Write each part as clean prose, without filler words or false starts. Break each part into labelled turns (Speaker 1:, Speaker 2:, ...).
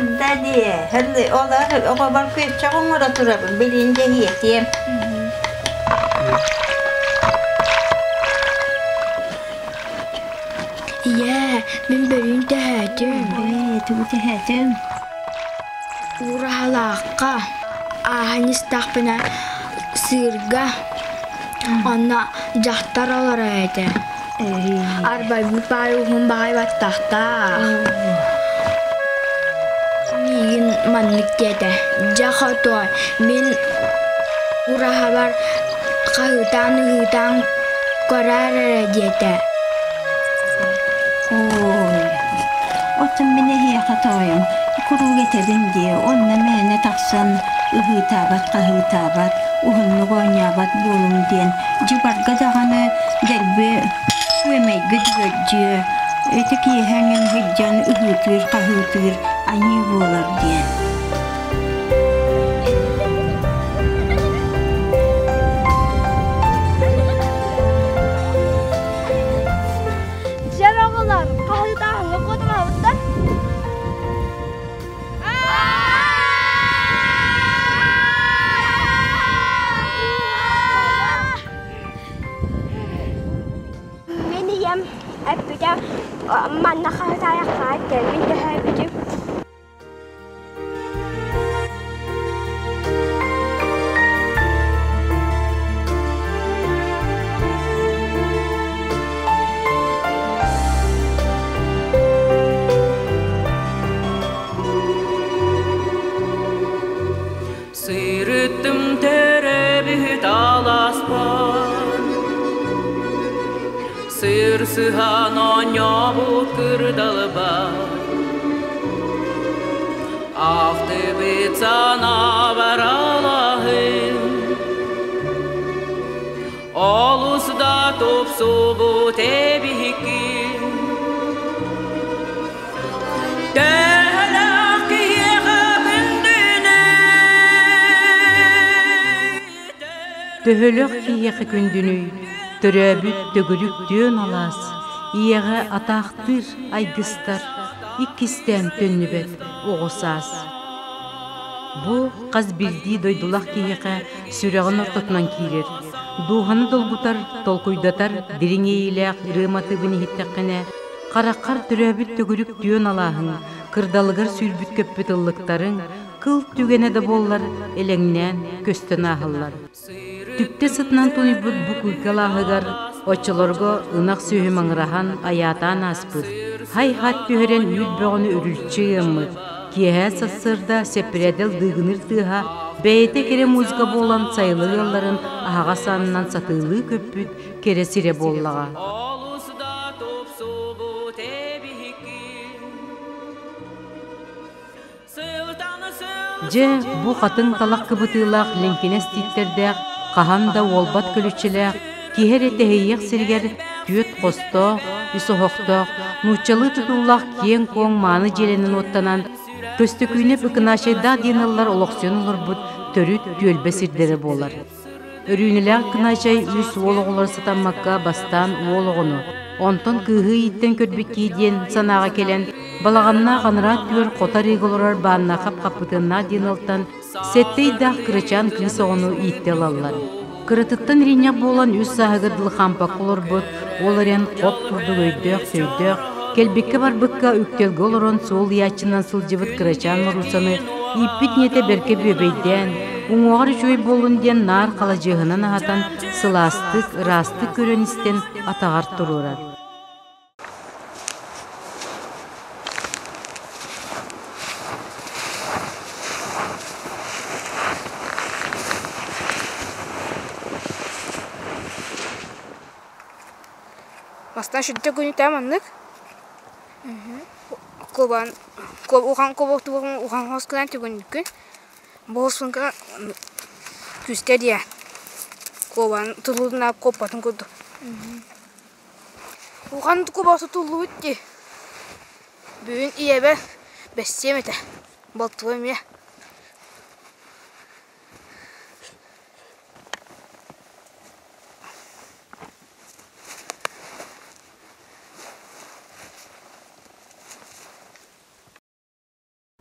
Speaker 1: Да дии, олор оҕобор күөччэх оҥоро турабын, билин дьэһиэтиэм.
Speaker 2: Ийээ, мин бөлүүн төһөөтүм.
Speaker 1: Ээ, тугу төһөөтүҥ?
Speaker 2: Ураһалаахха ааһан истэхпинэ сыырга онно дьахтар олорор этэ. Арбайбыт баай уһун баҕай баттахтаах. Миигин маннык диэтэ: «Дьэ хотуой, мин ураһабар хаһыытаан-ыһыытаан көрөөр эрэ» диэтэ.
Speaker 1: Ой, оттон мин эһиэхэ тоойум, куруук этэбин дии, онно мээнэ тахсан ыһыытаабат-хаһыытаабат, уһуннук оонньообот буолуҥ диэн дьыбарга даҕаны дэлби күөмэйгэ дьүөрдьүө, ити киэһэ эҥин сылдьан ыһыытыыр-хаһыытыыр аньыы буолар диэн.
Speaker 2: Дьэр оҕолор, хаһыытааһыҥҥа куотумаһабыттар. Мин ийэм эппитэ манна хаһытаайахха мин төһөөбүтүм.
Speaker 3: Сырыттым төрөбүт аласпар Сырсыһан оонньообут кырдалбар Ахтыбыт санаабар алаһын Олус да тупсубут эбиккин Төһөлөөх киһиэхэ күндүнүй
Speaker 4: Төһөлөөх киһиэхэ күндүнүй, төрөөбүт төгүрүк түөн алаас, ийэҕэ атаахтыыр айгыстар, иккистээн төннүбэт оҕо саас. Бу хас биирдии дойдулаах киһиэхэ сүрэҕин ортотунан киирэр, дууһаны долгутар, толкуйдатар дириҥ иэйиилээх ырыа матыыбын иһиттэххинэ, хараххар төрөөбүт төгүрүк түөн алааһыҥ, кырдалыгар сүүрбүт-көппүт ыллыктарыҥ, кыл түгэнэ да буоллар, элэҥнээн көстөн ааһаллар. Түптэ сытынан тунуйбут бу куйка алааһыгар оччолорго ынах сүөһү маҥыраһан, айаатаан ааспыт, һай-һат түһэрэн үүт бөҕөнү үрүлчү ыаммыт, киэһэ сарсыарда сэппэрээдэл дыыгыныыр тыаһа бэйэтэ кэрэ музыка буолан сайылык ыалларын аһаҕас аанынан сатыылыы көппүт кэрэ сирэ буоллаҕа.
Speaker 3: Олус да тупсубут эбиккин
Speaker 4: Дьэ, бу хатыҥ талах кыбытыылаах лиҥкинэс тииттэрдээх, хаһан да уолбат көлүччэлээх, киһи эрэ тэһийиэх сиригэр түөрт хостоох, үс оһохтоох, нууччалыы тутуллаах киэҥ-куоҥ мааны дьиэлэнэн уоттанан, Көстөкүүнэп Ыкынаачайдаах диэн ыаллар олохсуйан олорбут төрүт түөлбэ сирдэрэ буолар. Өрүүнэлээх Кынаачай үс уол оҕолоро сатаммакка бастаан уол оҕону, онтон кыыһы ииттэн көрбүт киһи диэн санааҕа кэлэн, балаҕаннаах анараа түөр хото арыыга олорор бааннаахап Хаппытыаннаах диэн ыалтан сэттэ ыйдаах кырачаан кыыс оҕону ииттэ ылаллар. Кыратыттан иринньэх буолан үс сааһыгар дылы хаампакка олорбут, ол эрэн хоп курдук өйдөөх-төйдөөх, кэлбиккэ-барбыкка үктэлгэ олорон суол ыйааччынан сылдьыбыт кырачаан Моруусаны ииппит ийэтэ бэркэ бүөбэйдээн, уҥуоҕар үчүгэй буоллун диэн наар халадьыаһынан аһатан, сылаастык, ыраастык көрөн-истэн атаҕар туруорар.
Speaker 2: Бастаан сүрдэ күнүтэ маннык кубан ухан кубуктугун ухан хоскунан түгүнүккүн буолсунка күүскэ диэ кубан тулуунаа куоппатын курдук Улахан куба сутуллубут дии. Бүгүн ийэбэр бэссиэм этэ, балтыбар эмиэ.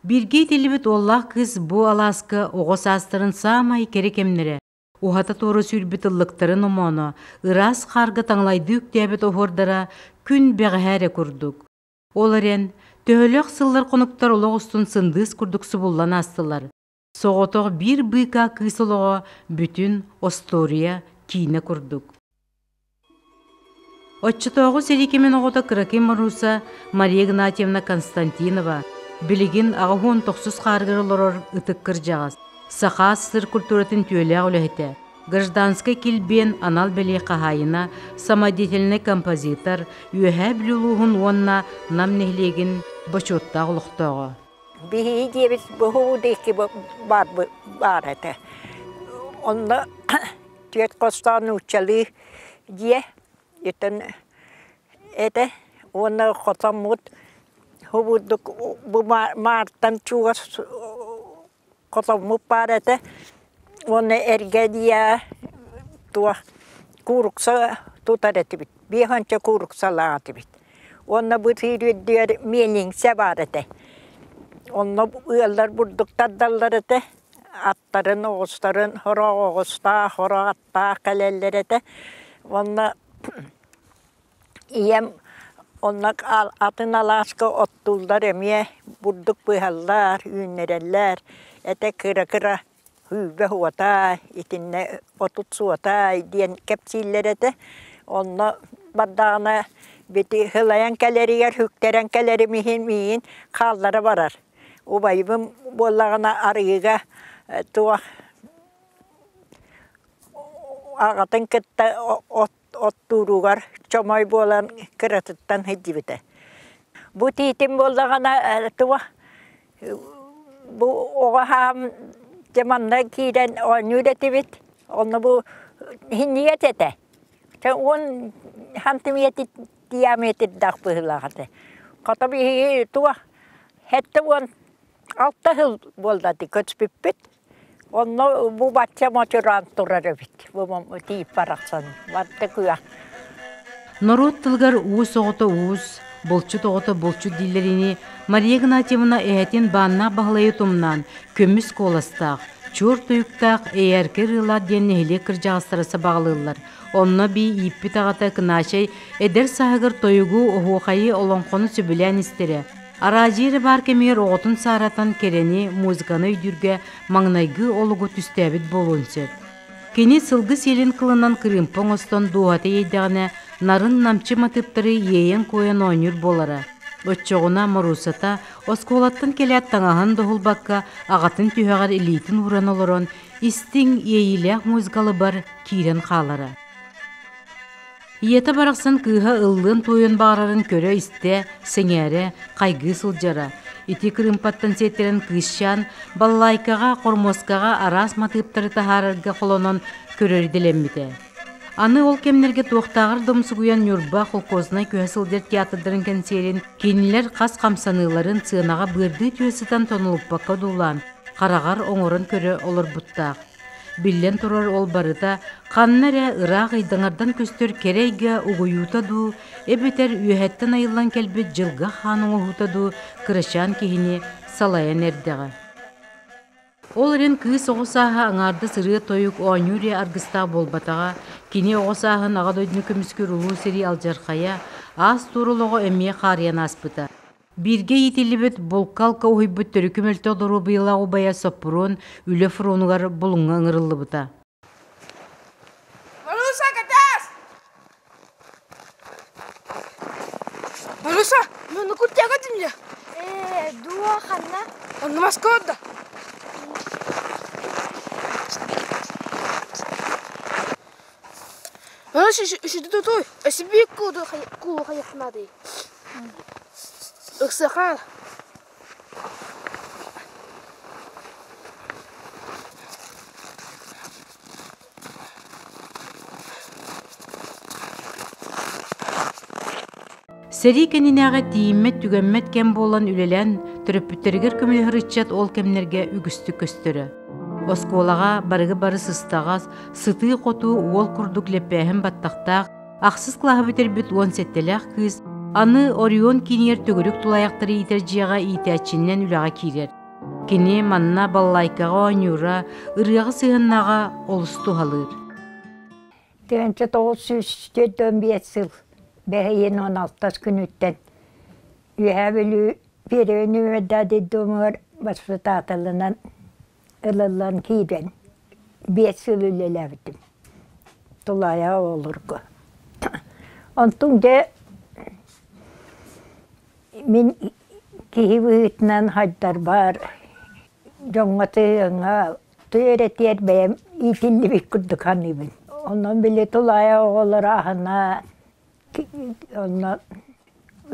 Speaker 4: Бииргэ иитиллибит уоллаах кыыс бу алааска оҕо саастарын саамай кэрэ кэмнэрэ, уһата-туора сүүрбүт ыллыктарын омооно, ыраас хаарга таҥалайдыы үктээбит оһуордара күн бэҕэһээ эрэ курдук. Ол эрэн, төһөлөөх сыллар-хонуктар олох устун сындыыс курдук субуллан аастылар. Соҕотох биир быыкаа кыыс олоҕо бүтүн остуоруйа киинэ курдук. Оччотооҕу сэрии кэмин оҕото кыракый Маруса Мария Игнатьевна Константинова билигин 89 хаарыгар олорор ытык кырдьаҕас, Саха СССР культуратын түөлээх үлэһитэ, Гражданскай килбиэн анал бэлиэ хаһаайына, самодеятельнай композитор, Үөһээ Бүлүү улууһун уонна Нам нэһилиэгин бочуоттаах олохтооҕо.
Speaker 5: Биһиги диэбит быһуу диэки баар, баар этэ. Онно түөрт хостоон нууччалыы дьиэ итин этэ уонна хотоммут хубурдук бу маартан чугас хотоммут баар этэ уонна эргэ дьиэ туох куурукса тутар этибит биэс уонча кууруксалаах этибит Уонна бу сүүрүөрдүгэр миэлиҥсэ баар этэ. Онно ыаллар бурдук тардаллар этэ, аттарын, оҕустарын сорох оҕустаах, сорох аттаах кэлэллэр этэ. Уонна ийэм онно атын алааска оттууллар эмиэ бурдук быһаллар, үүннэрэллэр. Этэ кыра-кыра Күүрбэ уотай, итиннэ 30 суотай диэн кэпсииллэр этэ. Онно бардаҕына бити сылайан кэлэригэр, үктэрэн кэлэрим иһин миигин хааллара барар. Убайбым буоллаҕына арыгыга туох аҕатын кытта оттууругар чомой буолан кыратыттан сылдьыбыта. Бу тиитим буоллаҕына туох бу оҕо хаам дьэ манна киирэн оонньуур этибит. Онно бу иһинньигэс этэ. Чэ уон сантиметр диаметрдаах быһыылаах этэ. Хата биһиги туох 76 сыл буолла ити көспүппүт. Онно бу бачча мочураан турар эбит, бу тиип барахсан, барыта күөх.
Speaker 4: Норуот тылыгар уус оҕото уус, булчут оҕото булчут дииллэрини Мария Игнатьевна эһэтин бааннаах Баһылайы тумнаан, көмүс куоластаах, чуор тойуктаах эйээркэ ырыалаах диэн нэһилиэк кырдьаҕастара сабаҕалыыллар. Онно бии ииппит аҕата Кынаачай эдэр сааһыгар тойугу, оһуохайы, олоҥхону сөбүлээн истэрэ. Араадьыйа эрэ баар кэмигэр оҕотун сааратан кэрэни, музыканы өйдүүргэ маҥнайгы олугу түстээбит буолуон сөп. Кини сылгы сиэлин кылынан кырыымпа оҥостон дууһата иэйдэҕинэ, нарын-намчы матыыптары иэйэн-куойан оонньуур буолара. Оччоҕуна Моруусата оскуолаттан кэлээт таҥаһын доһулбакка аҕатын түһэҕэр илиитин ууран олорон, истиҥ, иэйиилээх музыкалыбар киирэн хаалара. Ийэтэ барахсан кыыһа ыллыан-туойуон баҕарарын көрө-истэ, сэҥээрэ, хайгыы сылдьара. Ити кырыымпаттан сиэттэрэн кыысчаан балалайкаҕа, хормуоскаҕа араас матыыптары таһаарарга холонон көрөр идэлэммитэ. Аны ол кэмнэргэ туохтааҕар да умсугуйан Ньурба холкуознай көһө сылдьар театрдарын кэнсиэрин кинилэр хас хамсаныыларын сыанаҕа быардыы түһэ сытан тонулуппакка одуулаан, хараҕар оҥорон көрө олорбуттаах. Биллэн турар, ол барыта ханна эрэ ыраах ыйдаҥардан көстөр кэрэ эйгэ угуйуута дуу, эбэтэр үөһэттэн айыллан кэлбит дьылга хаан оҥоһуута дуу кырачаан киһини салайан эрдэҕэ. Ол эрэн кыыс оҕо сааһа аҥаардас ырыа-тойук, оонньуу эрэ аргыстаах буолбатаҕа, кини оҕо сааһын Аҕа дойдуну көмүскүүр улуу сэрии алдьархайа, аас-туор олоҕо эмиэ хаарыйан ааспыта. Бииргэ иитиллибит булка-алка уһуйбут төрүкү мөлтөх доруобуйалаах убайа Соппуруон үлэ фронугар Булуҥҥа ыҥырыллыбыта.
Speaker 2: Маруся, катас! Маруся, ну на куртяга ты меня?
Speaker 6: Дуо ханна?
Speaker 2: Он на Москву да. Маруся, еще тут, а себе куду кулу надо. Ыксахан.
Speaker 4: Сэрии кэннинээҕи тиийиммэт-түгэммэт кэм буолан үлэлээн, төрөппүттэригэр көмөлөһөр ыччат ол кэмнэргэ үгүстүк көстөрө. Оскуолаҕа барыгы бары сыстаҕас, сытыы-хотуу уол курдук лэппээһин баттахтаах, Ахсыс кылааһы бүтэрбит 17-лээх кыыс аны Орион киинигэр төгүрүк тулаайахтары иитэр дьиэҕэ иитээччинэн үлэҕэ киирэр. Кини манна балалайкаҕа оонньуура, ырыаҕа сыһыаннаҕа олус туһалыыр.
Speaker 5: 1945 сыл бэһиин 16 күнүттэн Үөһээ Бүлүү Первый нүөмэрдээх детдомугар воспитателынан ылыллан киирэн 5 сыл үлэлээбитим тулаайах оҕолорго. Онтум дьэ мин киһи быһыытынан хайдарбар дьоҥҥо тыаҥа түөрэтиэр бэйэм иитиллибит курдук саныыбын. Онон били тулаайах оҕолоро аһына онно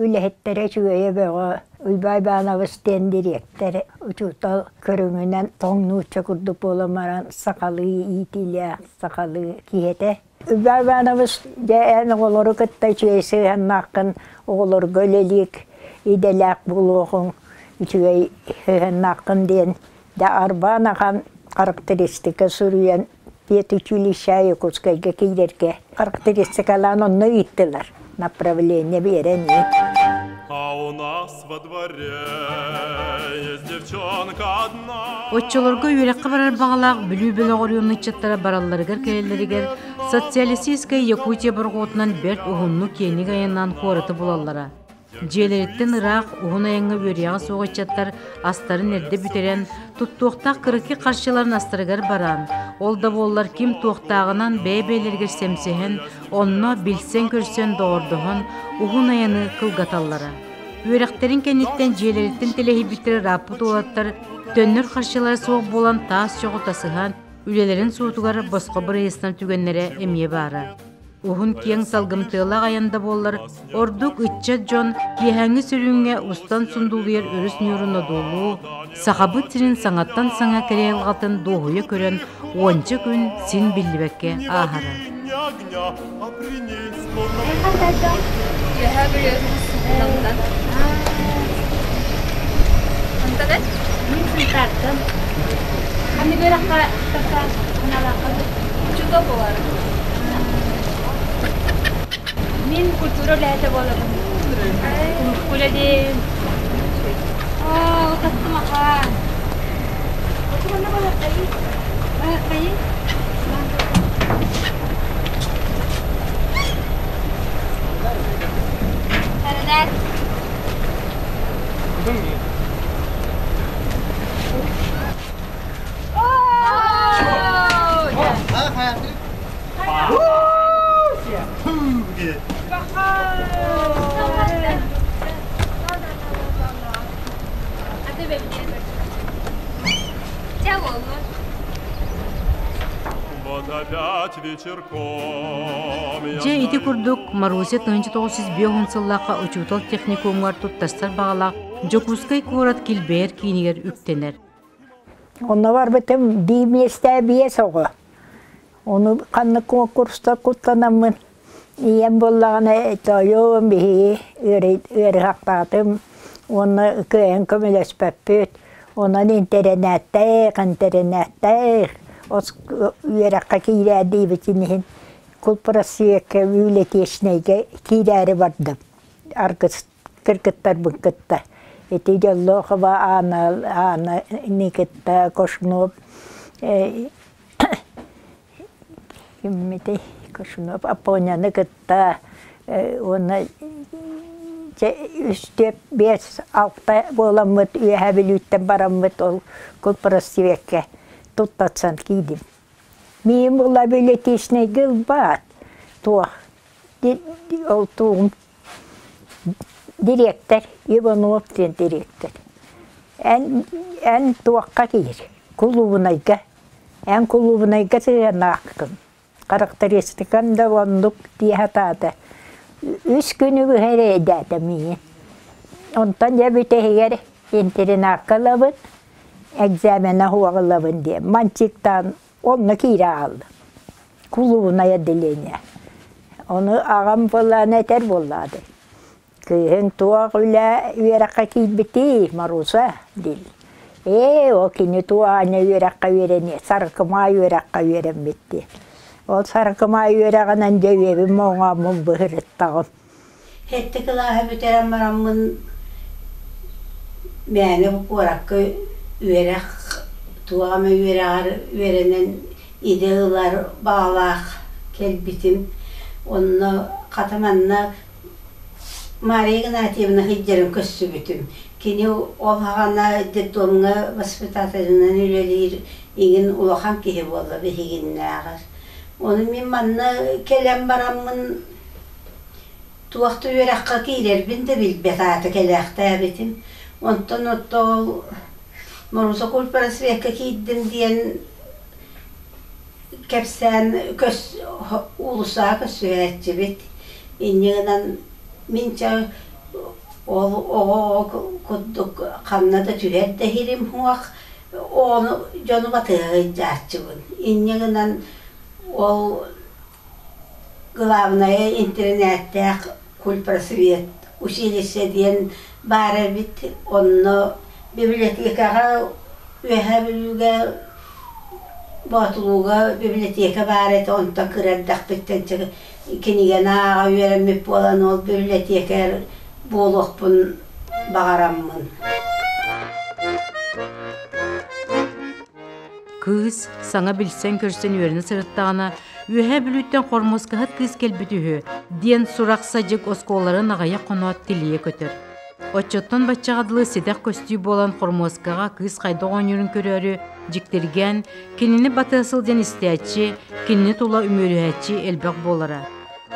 Speaker 5: үлэһиттэрэ үчүгэйэ бөҕө Уйбаан Иванович диэн дириэктэр учуутал көрүҥүнэн тоҥ нуучча курдук буолан баран сахалыы иитиилээх сахалыы киһи этэ. Уйбаан Иванович дьэ эн оҕолору кытта үчүгэй сыһыаннааххын, оҕолорго үлэлиик идэлээх буолуоҕуҥ, үчүгэй сыһыаннааххын диэн дьэ арбаан ахан характеристика суруйан педучилище Якутскайга киирэргэ характеристикалаан онно ыыттылар направление биэрэн
Speaker 7: А у нас во дворе есть девчонка одна.
Speaker 4: Оччолорго үөрэххэ барар баҕалаах Бүлүү бөлөх оройуон ыччаттара баралларыгар-кэлэллэригэр Социалистическая Якутия борҕуотунан бэрт уһуннук-киэҥник айаннаан куораты булаллара. Дьиэлэриттэн ыраах уһун айаҥҥа үөрүйэҕэ суох ыччаттар астарын эрдэ бүтэрэн, туттуохтаах кыракый харчыларын астарыгар баран, ол да буоллар ким туохтааҕынан бэйэ-бэйэлэригэр сэмсэһэн, онно билсэн-көрсөн доҕордоһон уһун айаны кылгаталлара. Үөрэхтэрин кэнниттэн дьиэлэриттэн тэлэһийбиттэрэ ырааппыт уолаттар төннөр харчылара суох буолан таас чоҕу тасыһан, үлэлэрин суотугар босхо бырайыастан түгэннэрэ эмиэ баара. Уһун киэҥ салгымтыалаах айан да буоллар, ордук ыччат дьон киэһээҥҥи сөрүүҥҥэ устан сундулуйар өрүс ньуурун одуулуу, Сахабыт сирин саҥаттан саҥа кэрэ айылҕатын дуоһуйа көрөн уонча күн син биллибэккэ ааһара.
Speaker 8: Мин Сунтаартан. Ханнык үөрэххэ Учуутал буолар. Мин культура үлэһитэ буолабын. Үлэлиим. Аа, утаттым ахан. Отуганна баларкайы. Баларкайы. Передать.
Speaker 7: Вот опять вечерком
Speaker 4: Дьэ ити курдук Маруся 1905 сыллаахха учуутал техникумугар туттарсар баҕалаах Дьокуускай куорат килбэйэр киинигэр үктэнэр.
Speaker 5: Онно барбытым биир миэстэ биэс оҕо. Ону ханнык куонкуруста куттанаммын ийэм буоллаҕына тоойуом биһиги ыарыһахтаатым уонна кыайан көмөлөспөппүт. Онон интэринээттээх, интэринээттээх үөрэххэ киирээр диэбитин иһин кулпросвекка библиотечнайга киирээри бардым. Аргыс кыргыттарбын кытта. Ити Дьоллоохова Аана, Аана кытта Кошнов киммитий Кошнов Апоняны кытта уонна үс, биэс, алта буоламмыт Үөһээ Бүлүүттэн бараммыт ол кулпросвекка туттарсан киирдим. Миим була библиотечнайга ылбаат туох ол тугум дириэктэр Иванов диэн дириэктэр эн эн туохха киир кулуубунайга эн кулуубунайга сыһыаннааххын характеристикан да оннук дии сатаата үс күнү быһа эрэйдээтэ миигин онтон дьэ бүтэһигэр интернакка ылабын экзамена суох ылабын диэн мальчиктаан онно киирэ хаалла кулуубунай отделение. Ону аҕам буоллаҕына этэр буоллаҕа Кыыһыҥ туох үлэ үөрэххэ киирбитий, Маруса? диир. Ээ, ол кини туох аанньа үөрэххэ үөрэниэ, Сарыкымаай үөрэххэ үөрэммит дии. Ол Сарыкымаай үөрэҕинэн дьэ үөбүм моҥооммун быһырыттаҕым.
Speaker 1: Сэттэ кылааһы бүтэрэн бараммын мээнэ куоракка
Speaker 9: Үөрэх туох эмэ үөрэҕэр үөрэнэн идэ ылар баҕалаах кэлбитим. Онно хата манна Мария Игнатьевна сылдьарын көрсүбүтүм. Кини ол саҕана детдомҥа воспитателинэн үлэлиир иҥин улахан киһи буолла биһигиннээҕэр. Ону мин манна кэлэн бараммын туох да үөрэххэ киирэрбин да билбэт аата кэлээхтээбитим. Онтон оттон Моруса культпросвекка киирдим диэн кэпсээн көс уулуссаҕа көрсүһээччибит. Инньэ гынан мин чэ ол оҕо-оҕо курдук ханна да түһэр да иһирим суох, оҕону дьону батыһа сылдьааччыбын. Инньэ гынан ол главное интэринээттээх культпросвет училище диэн баар эбит. Онно библиотекаҕа Үөһээ Бүлүүгэ Боотулууга библиотека баар этэ, онтон кыра эрдэхпиттэн кинигэни ааҕа үөрэммит буолан ол библиотекарь буолуохпун баҕараммын.
Speaker 4: Кыыс саҥа билсэн-көрсөн үөрэнэ сырыттаҕына, Үөһээ Бүлүүттэн хормуоскаһыт кыыс кэлбит үһү диэн сурах-садьык оскуолаларын аҕыйах хоноот тилийэ көтөр. Оччоттон баччаҕа дылы ситэх көстүү буолан хормуоскаҕа кыыс хайдах оонньуурун көрөөрү дьиктиргээн, кинини батыһа сылдьан истээччи, кинини тула үмүөрүһээччи элбэх буолара.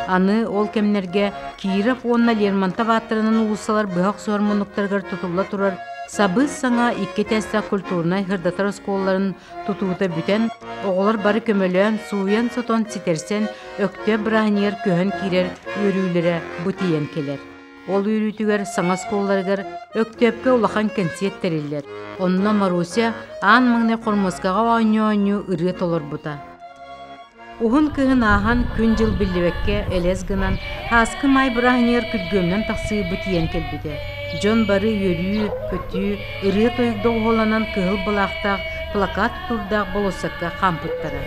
Speaker 4: Аны ол кэмнэргэ Киров уонна Лермонтов ааттарынан уулуссалар быһа охсуһар муннуктарыгар тутулла турар сабыс-саҥа икки этээстээх культурнай сырдатар оскуолаларын тутуута бүтэн, оҕолор бары көмөлөөн, сууйан-сотон, ситэрсэн, Өктөөп бырааһынньыгар көһөн киирэр үөрүүлэрэ бу тиийэн кэлэр. Ол үөрүүтүгэр саҥа оскуолаларыгар Өктөөпкө улахан кэнсиэт тэриллэр. Онно Маруся аан маҥнай хормуоскаҕа оонньуу-оонньуу ырыа толорбута. Уһун кыһын ааһан, күн-дьыл биллибэккэ элэс гынан, ааскы маай бырааһынньыгар күргүөмүнэн тахсыы бу тиийэн кэлбитэ. Дьон бары үөрүү, көтүү, ырыа-тойук доҕуһуолланан кыһыл былаахтаах, плакат тутуурдаах болуоссакка хаампыттара.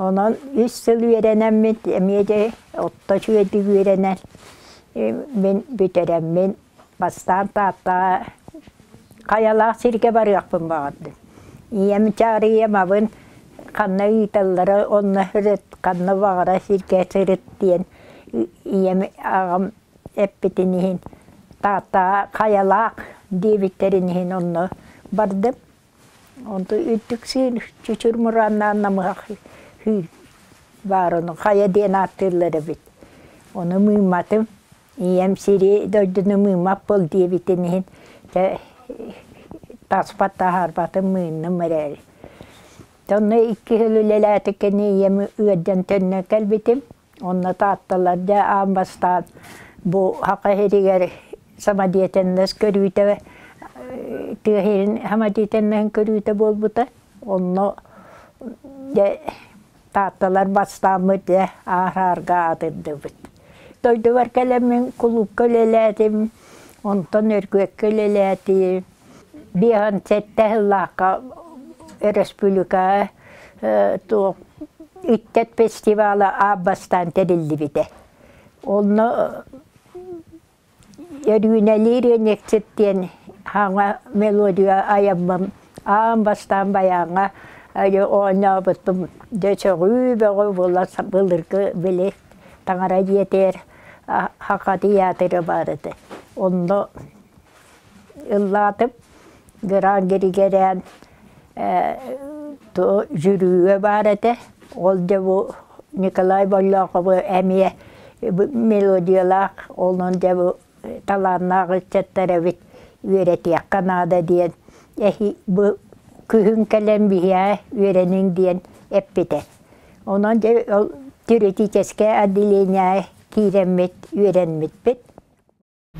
Speaker 5: Онон үс сыл үөрэнэммит эмиэ де отто үчүгэйдик үөрэнэн мин бүтэрэммин бастаан Тааттаҕа хайалаах сиргэ барыахпын баҕардым. Ийэм чаарыйам абын ханна ыыталлара онно сырыт, ханна баҕара сиргэ сырыт диэн ийэм аҕам эппитин иһин Тааттаҕа хайалаах диэбиттэрин иһин онно бардым. Онту үрдүк сыыр чүчүр мурааннаан намыһах сыыр баар ону хайа диэн ааттыыллар эбит. Ону мыымматым. Ийэм сири дойдуну мыыммат буол диэбитин иһин дьэ таспат таһаарбатым мыынным эрээри. Онно икки сыл үлэлээтик кэннэ ийэм ыалдьан төннөн кэлбитим. Онно Таатталар дьэ аан бастаан Бу Саха сиригэр самодеятельность көрүүтэ тыа сирин самодеятельноһын көрүүтэ буолбута. Онно дьэ Таатталар бастааммыт дьэ аар-аарга аатырдыбыт. Дойдубар кэлэммин кулуупка үлэлээтим, онтон Өргүөккэ үлэлээтим. 57 сыллаахха өрөспүүбүлүкэҕэ туох ыччат фестивала аан бастаан тэриллибитэ. Онно Өрүүнэлиир ыанньыксыт диэн саҥа мелодия айаммын аан бастаан байааҥҥа оонньообутум дьэ сөҕүү бөҕө буола былыргы били таҥара дьиэтигэр Саха тыйаатыра баар этэ. Онно ыллаатым Гран Григорян жюригэ баар этэ. Ол дьэ бу Николай Боллоохову эмиэ мелодиялаах, онон дьэ бу талааннаах ыччаттар эбит, үөрэтиэххэ наада диэн эһи бу күһүн кэлэн биһиэхэ үөрэниҥ диэн эппитэ. Онон дьэ ол теоретическэй отделение киирэммит үөрэммиппит.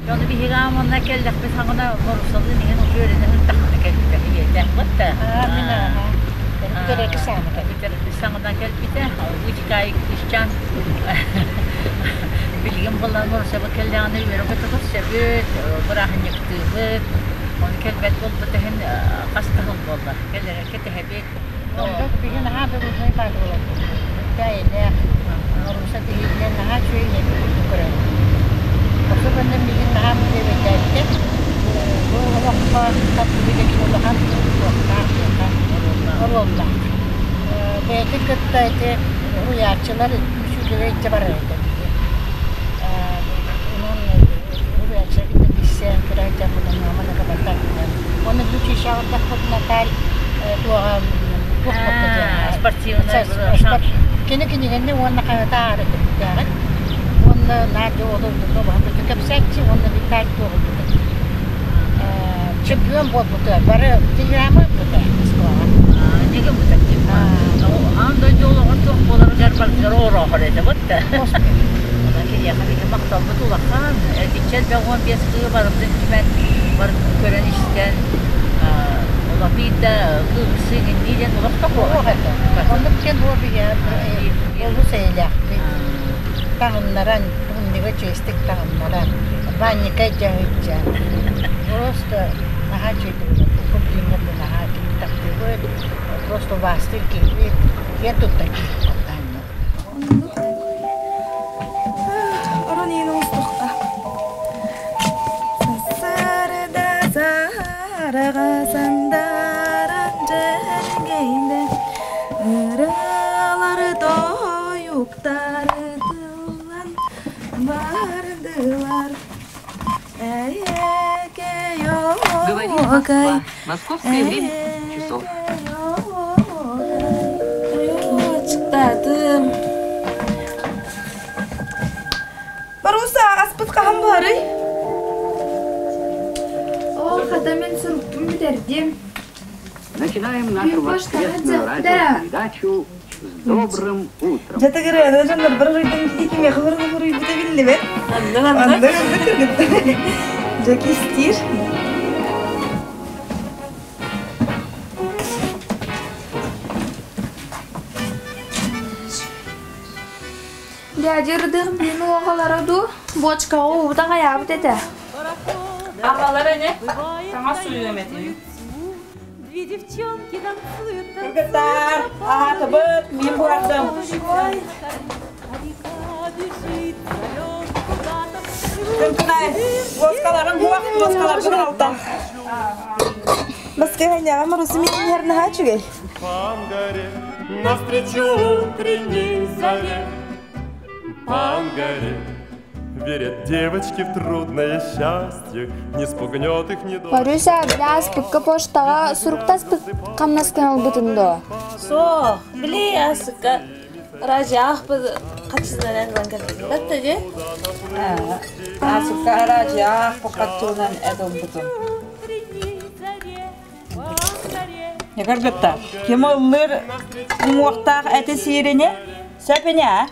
Speaker 10: Дьону биһиги ааманна кэллэхпит хаҥына боруссалыын иһин уже үөрэнэ сыттахпына кэлбитэ ийэлээхпит да. Саҥана кэлбитэ. Вытекай кыысчаан билигин булан боруссаба кэллэҕинэ үөрэ көтөҕөр сөбүт, бырааһынньыктыыбыт. Ону кэлбэт буолбут иһин хас да сыл буолла. Кэлэрэ кэтэһэбит.
Speaker 11: Биһи наһаа дружнай баар буоларбыт. Эйэлээх, Маруся биһигинэн наһаа үчүгэй ийэбит курдук көрөбүт. Особенно миигин наһаа бүтэбэйдээбитэ. Бу олоххо тардыбыт улахан туохтаах диэхэ оруоллаах. Бэйэтин кытта ити уһуйааччылар үчүгэй илдьэ барар этэ. Онон уһуйааччылар кытта билсэн кыра сылдьаммытын Оны бүчүшаҕырдахпытына туоҕа
Speaker 10: спортивный
Speaker 11: кини кинигэнни уонна хаһыта аары кэптээҕин уонна наадьа олордуну баһын кэпсээччи уонна Виталь туоҕулбута чемпион буолбута бары телеграмма ыппыта Москваҕа
Speaker 10: Неге бутак аан дойду олоҕор туох буоларыгар барытыгар ороохор этэ бутта онон киниэхэ биһи махталбыт улахан итиччэ элбэх 15 кыы барытын түмэн барытын көрөн истэн олох да кыырсыы гиннии диэн олох да
Speaker 11: Олох этэ. Оннук диэн буо биһиэ олус эйэлээхпит. Таҥыннаран, тымныыга чиэстик таҥыннаран, баанньыка дьаһыйдьа. Просто наһаа үчүгэйдик бу билиҥҥэ дылы наһаа кини таптыыбыт, просто убаастыыр киһибит, киэн туттар киһибит буоллаанньа.
Speaker 6: Орон иин оҥостуохха. Сарда сараҕа сандаран дьэргэйдэ ырыалары тойуктары тыллан бардылар.
Speaker 3: Говорит Москва. Московское время часов.
Speaker 6: Ачыктаатым. Баруса, аспыт хаһан буһарый? Оо, хата мин сурукпун бүтэрдим.
Speaker 3: Начинаем нашу воскресную радиопередачу с добрым утром.
Speaker 6: Дьэ тыгырыаны дьоннорбор уруйдан кимиэхэ уруйбута биллибэт. Анны анны кыргыттар. Дьэ кистиир.
Speaker 2: Дядя ырдыах биин уоҕалара дуу, буочкаҕа уута хайаабыт этэ.
Speaker 12: Аҕалара ини таҥас суйуом этим.
Speaker 13: Кыргыттар, аһаатыбыт, мин буһардым. Кыргынай, буоскаларын буох, буоскаларбын алтан.
Speaker 6: Баскыһанньаҕа Маруся миинньэр наһаа үчүгэй.
Speaker 7: Навстречу утренней заре, по горе Верят девочки в трудное счастье, не спугнет их ни
Speaker 2: Маруся, бля, почтаҕа суруктаспыт хамнаскын ылбытын дуо?
Speaker 12: Суох, били асыкка Ражаах хаччынан ылан кэлбит дии.
Speaker 13: Асыкка аражаах хаччынан эт ылбытым. Кыргыттар, ким ыллыыр уҥуохтаах эти сиирини сөп ини аа?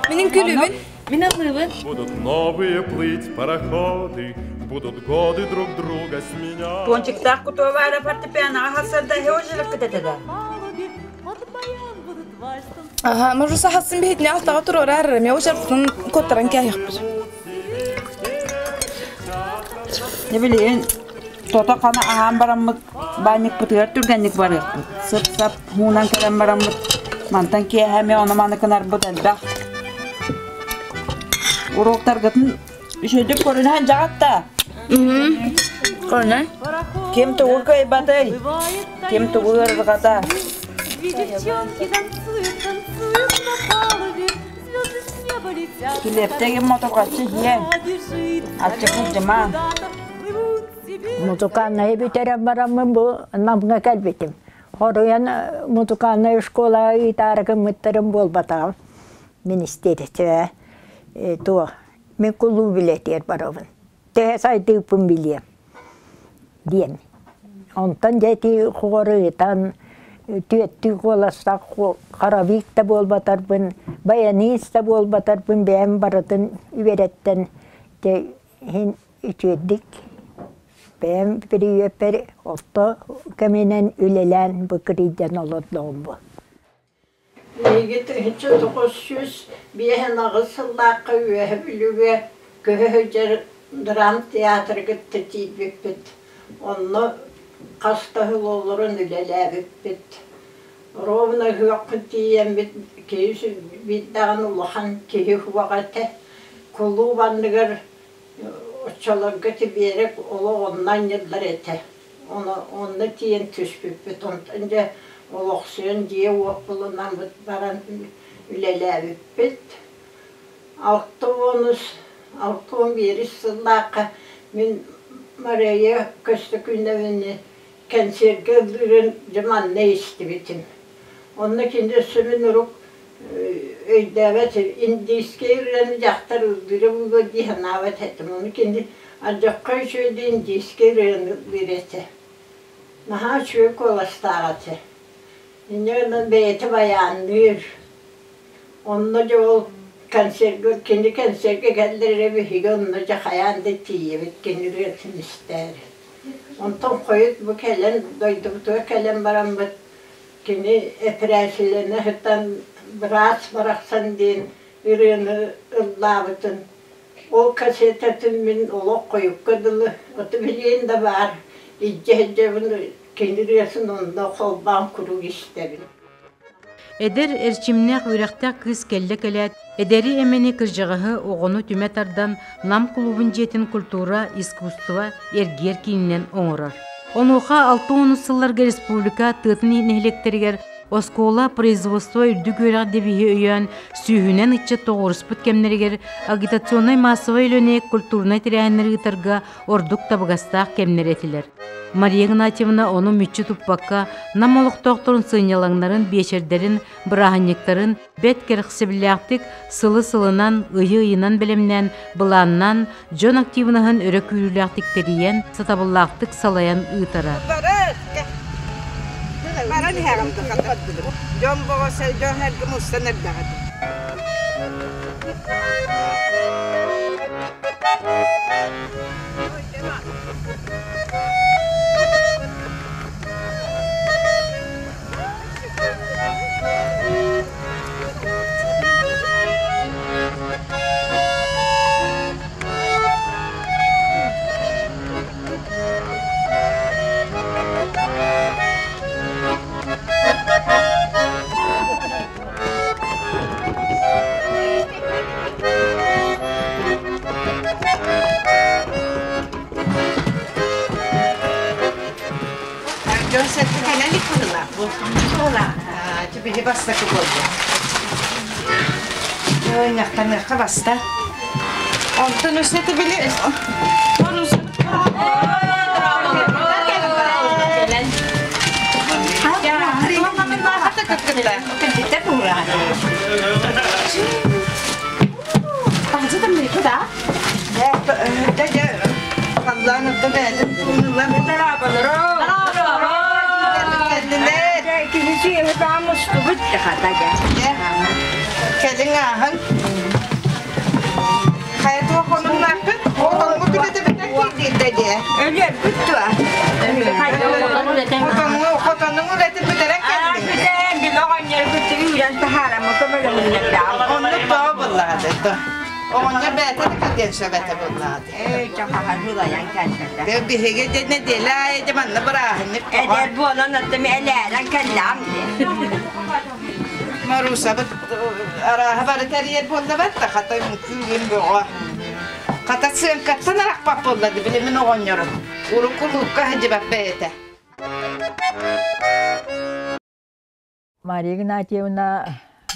Speaker 2: Минин күлүбүн.
Speaker 12: Мин ыллыыбын.
Speaker 7: Будут новые плыть пароходы, будут годы друг друга сменять.
Speaker 13: Пончиктаах кутуобаара фортепианоҕа хасарда һеожелек этэ
Speaker 6: Аха, может, сахасын биһитини алтаҕа туруорар, мен ушарбытын куоттаран кээһиэхпит.
Speaker 13: Не билигин тото хана аһаан бараммыт баанньыкпытыгар түргэнник барыахпыт. Сып-сап муунан кэлэн бараммыт мантан киэһэ эмиэ ону-маны гынарбыт элбэх. Уруоктаргытын үчүгэйдик көрүнэн дьаҕат да.
Speaker 6: Көрүнэн.
Speaker 13: Ким тугу кыайбатый? Ким тугу ыарырҕата? Килиэптэгин мотурҕаччы иһиэҥ, аччык сылдьымаҥ.
Speaker 5: Музыкальнайы бүтэрэн бараммын бу Намҥа кэлбитим. Хоруйан музыкальнай школаҕа ыытаары гыммыттарым буолбатаҕым. Министиэристибэ туох мин кулууп үлэтигэр барабын. Төһө сайдыыппын билиэм диэн. Онтон дьэ ити хоҕоруйтан түөттүү куоластаах хоровик да буолбатарбын, баянист да буолбатарбын бэйэм барытын үөрэттэн дьэ иһин үчүгэйдик бэйэм бүрүйүөппэр орто кэминэн үлэлээн бу кырыйдан олордоҕум бу.
Speaker 14: Биһиги 1998 сыллаахха Үөһэ Бүлүүгэ көһө сылдьар драмтеатры кытта тиийбиппит. Онно хас да сыл олорон үлэлээбиппит. Ровно ыһыахпыт тиийэммит киһи биир даҕаны улахан киһи суох этэ. Кулууп анныгар оччолорго тибиэрик олох онно анньыллар этэ. Онно тиийэн түспүппүт. Онтон дьэ олохсуйан дьиэ-уот булунаммыт баран үлэлээбиппит. 60 61 сыллаахха мин Мария Көстөкүүнэбини кэнсиэргэ ыллыырын дьэ манна истибитим. Онно кини өссө мин урук өйдөөбөт индийскэй ырыаны дьахтар ыллыыра буолуо дии санаабат этим. Ону кини алдьархай үчүгэй индийскэй ырыаны ыллыыр этэ. Наһаа үчүгэй куоластаах этэ. Инньэ гынан бэйэтэ байаанныыр. Онно дьэ ол концерга кини концерга кэллэр эрэ биһиги онно дьэ хайаан да тиийэбит кини ырыатын истээри. Онтон хойут бу кэлэн дойдубутугар кэлэн бараммыт кини эпэрээссийэлэнэ сытан быраас барахсан диэн ырыаны ыллаабытын ол кассетатын мин олох хойукка дылы оту билигин да баар илдьэ сылдьабын кини ырыатын онно холбоон куруук истэбин.
Speaker 4: Эдэр эрчимнээх үөрэхтээх кыыс кэллэ кэлээт, эдэри эмэни кырдьаҕаһы оҕону түмэ тардан Нам кулуубун дьиэтин культура, искусство эргиэр киининэн оҥорор. Онуоха 60 сылларга республика тыатын нэһилиэктэригэр оскуола производство үрдүк үөрэх девиһи өйөөн сүүһүнэн ыччат тоҕуоруспут кэмнэригэр агитационнай массовай үлэни культурнай тэрээһиннэри ыытарга ордук табыгастаах кэмнэр этилэр. Мария Игнатьевна ону мүччү туппакка Нам олохтоохторун сынньалаҥнарын, биэчэрдэрин, бырааһынньыктарын бэрт кэрэхсэбиллээхтик сылы-сылынан, ыйы-ыйынан бэлэмнээн, былааннаан, дьон активнаһын өрө күүрүүлээхтик тэрийэн, сатабыллаахтык салайан ыытара.
Speaker 15: Баран иһэҕин Дьон боҕо дьон эргим устан эрдэҕит. Дьон сэргэ кэлэн быһыылаах. Быһыылаах. Биһи бастакы буолла. Ньахтаныахха баста. Онтон өссө били
Speaker 14: Кэлиҥ ааһын.
Speaker 15: Үлэтэ бүтэн киирдэ дии. Өлүөрбүт дуо? Хотонуҥ үлэтин бүтэрэн кэллиҥ.
Speaker 16: Бүтэн, били оҕонньор кытта үүрэн таһаараммы көмөлөһүннэрдээх.
Speaker 15: Оннук тоҕо буллаҕа да. Оҕонньор бэйэтэ да кэлиэн сөп этэ буллаҕа.
Speaker 16: Ээ, чахаһар булайан кэлбэтэ.
Speaker 15: Биһиги дьэ нэдиэлэ аайы дьэ манна бырааһынньык тоҕо.
Speaker 16: Эдэр буолан оттон элээрэн кэллэҕим дии.
Speaker 15: Марусабыт арааһа бары тэрийэр буоллабат да хата үҥкүүгүн бөҕө. Хата сыаҥкаттан арахпат буолла били мин оҕонньорум. Урукку луукка сылдьыбат бэйэтэ.
Speaker 5: Мария Игнатьевна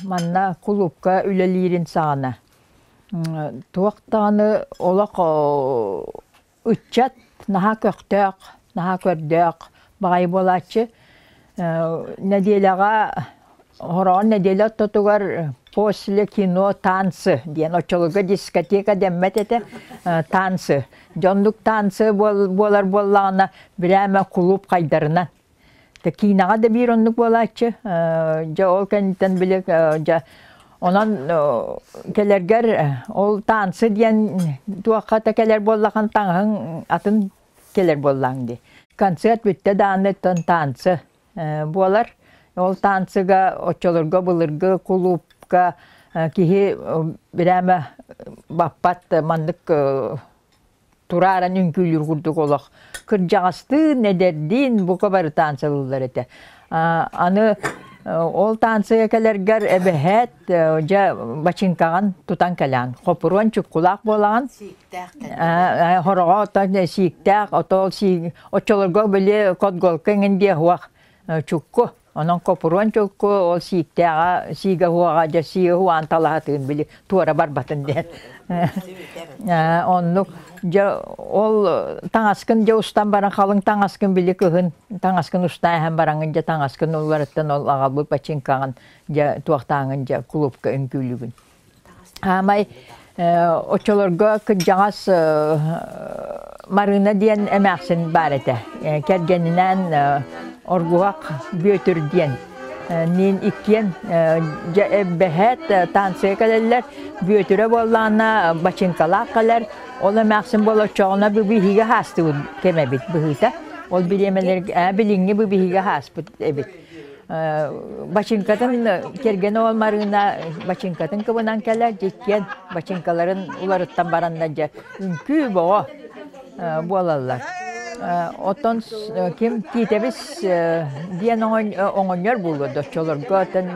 Speaker 5: манна кулуупка үлэлиирин саҕана туох даҕаны олох ыччат наһаа көхтөөх, наһаа көрдөөх баҕайы буолааччы. Нэдиэлэҕэ хороҕор нэдиэлэ ортотугар после кино танцы диэн оччолорго дискотека дэммэт этэ танцы. Дьоннук танцы буолар буоллаҕына бирээмэ кулууп хайдарынан. Киинэҕэ да биир оннук буолааччы. Дьэ ол кэнниттэн били дьэ онон кэлэргэр ол танцы диэн туохха да кэлэр буоллахан таҥаһыҥ атын кэлэр буоллаҥ дии. Концерт бүттэ даҕаны танцы буолар. Ол танцыга оччолорго былыргы кулуупка киһи бирээмэ баппат маннык турааран үҥкүүлүүр курдук олох кырдьаҕастыын, эдэрдиин бука бары таансылыыллар этэ. Аны ол таансыга кэлэргэр эбэһээт дьэ бачыҥкаҕын тутан кэлэҕин. Хопуруон чуккулаах буолаҕын. Хороҕо оттон сииктээх, отол сиик оччолорго били котголка эҥин диэ суох чукку. Онон копуруон чулку ол сииктээҕэ сиигэ уоҕа дьэ сиигэ уаан талаһатыын били туора барбатын диэн. Оннук дьэ ол таҥаскын дьэ устан баран халыҥ таҥаскын били кыһын таҥаскын устан иһэн бараҥын дьэ таҥаскын уларыттан ол аҕалбыт бачыыҥкаҕын дьэ туохтааҥын дьэ кулуупка үҥкүүлүүгүн. Аамай оччолорго кырдьаҕас Марыына диэн эмээхсин баар этэ. Кэргэнинээн Оргуһах Бүөтүр диэн ниин иккиэн дьэ бэһээт танцыга кэлэллэр. Бүөтүрэ буоллаҕына бачыыҥкалаах кэлэр. Ол эмээхсин буола оччоҕуна биһиги хаастыбыт кэм эбит быһыыта. Ол бириэмэлэргэ билиҥҥи бу биһиги хааспыт эбит. Бачыҥкатын кэргэнэ ол Марыына бачыҥкатын кыбынан кэлэр, дьиккиэн бачыҥкаларын уларыттан бараннар дьэ үҥкүү боҕо буолаллар. Оттон ким Тиитэбис диэн оҥонньор буолуо доччолорго оттон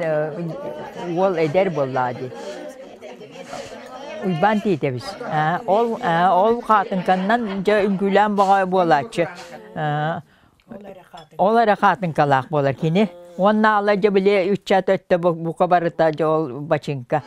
Speaker 5: уол эдэр буоллаҕа дии. Уйбаан Тиитэбис. Ол ол хаатыҥканнан дьэ үҥкүүлээн боҕо буолааччы. Ол эрэ хаатыҥкалаах буолар кини. Уонна ала дьэ били ыччат өттө бука барыта дьэ ол бачыҥка.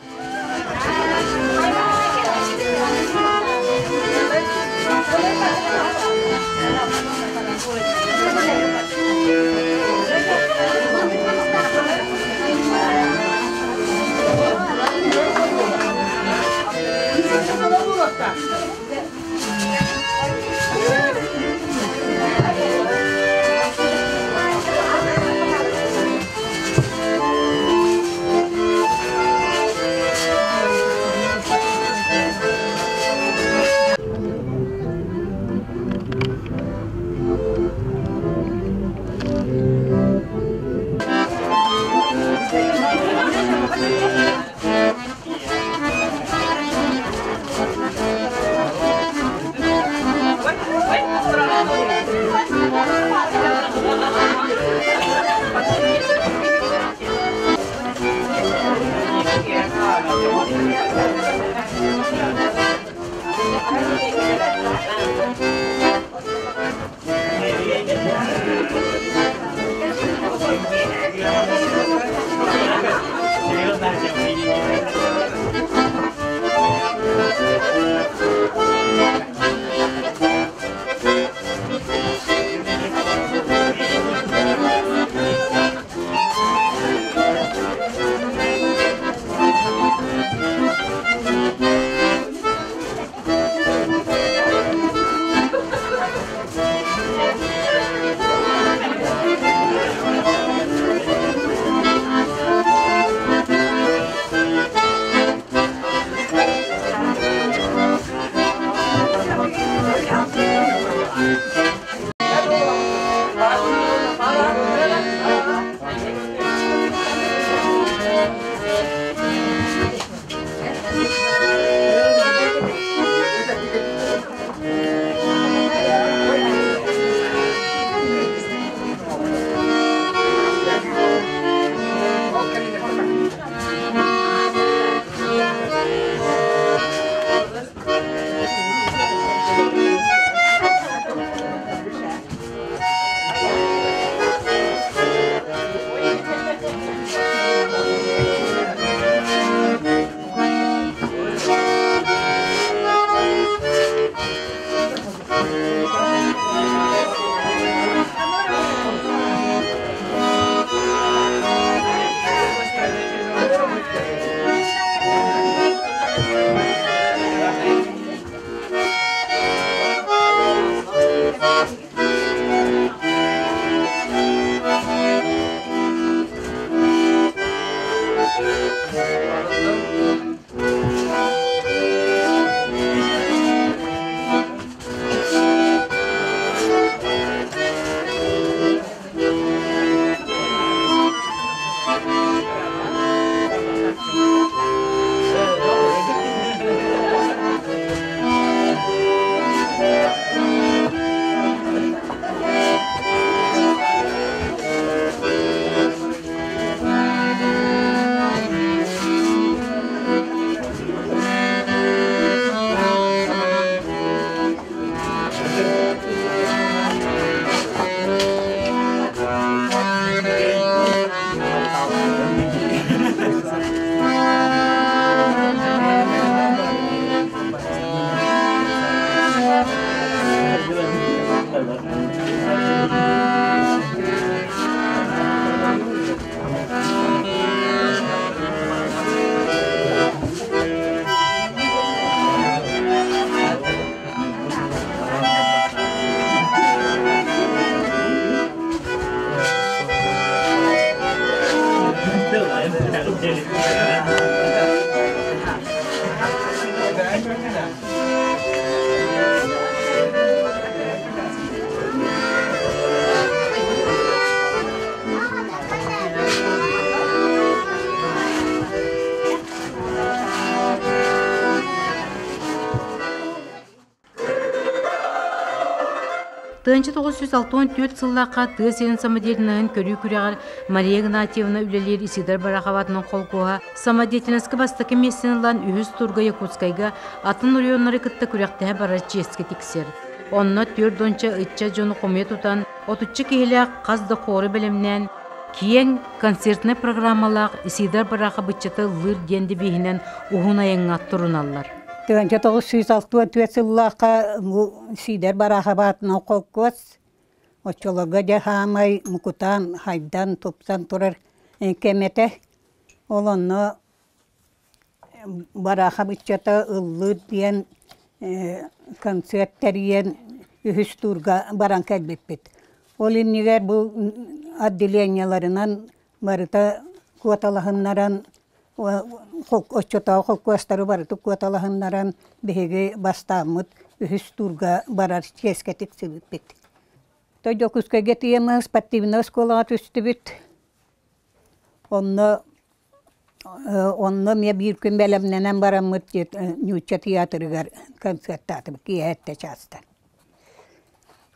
Speaker 4: 1964 сыллаахха тыа сирин самодеятельноһын көрүү күрэҕэр Мария Игнатьевна үлэлиир Исидор Бараховатынан холкуоһа самодеятельноска бастакы миэстэни ылан үһүс турга Якутскайга атын оройуоннары кытта күрэхтэһэ барар чиэскэ тиксэр. Онно түөрт уонча ыччат дьону хомуйа тутан, отучча киһилээх хас да хуору бэлэмнээн, киэҥ концертнай программалаах Исидор Барахов ыччата ыллыыр диэн девиһинэн уһун айаҥҥа туруналлар.
Speaker 17: 1964 сыллаахха Сиидэр Бараахап аатынан холкуос оччолорго дьэ саамай мукутаан, хайдан, тупсан турар кэм этэ. Ол онно Бараахап ыччата ыллыыр диэн концерт тэрийэн үһүс туурга баран кэлбиппит. Ол иннигэр бу отделениеларынан барыта куоталаһыннаран оччотооҕу холкуостары барыта куоталаһыннаран биһиги бастааммыт үһүс туурга барар чиэскэ тиксибиппит. То Дьокуускайга тиийэммин спортивнай оскуолаҕа түстүбүт. Онно онно эмиэ биир күн бэлэмнэнэн бараммыт Ньуучча театрыгар концертаатыбыт киэһэ эрдэ чаастан.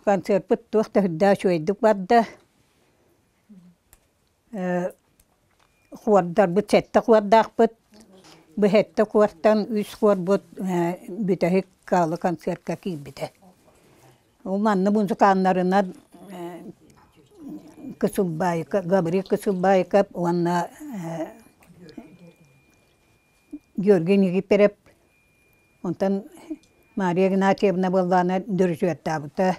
Speaker 17: Концертпыт туох да сүрдээх үчүгэйдик барда. Хуордарбыт сэттэ хуордаахпыт. Бу сэттэ хуортан үс хуорбут бүтэһик гала концертка киирбитэ. Ол манна музыканнарынан Кысылбаайка, Гаврил Кысылбаайкап уонна Георгий Никифоров, онтон Мария Игнатьевна буоллаҕына дөрүсүөттаабыта.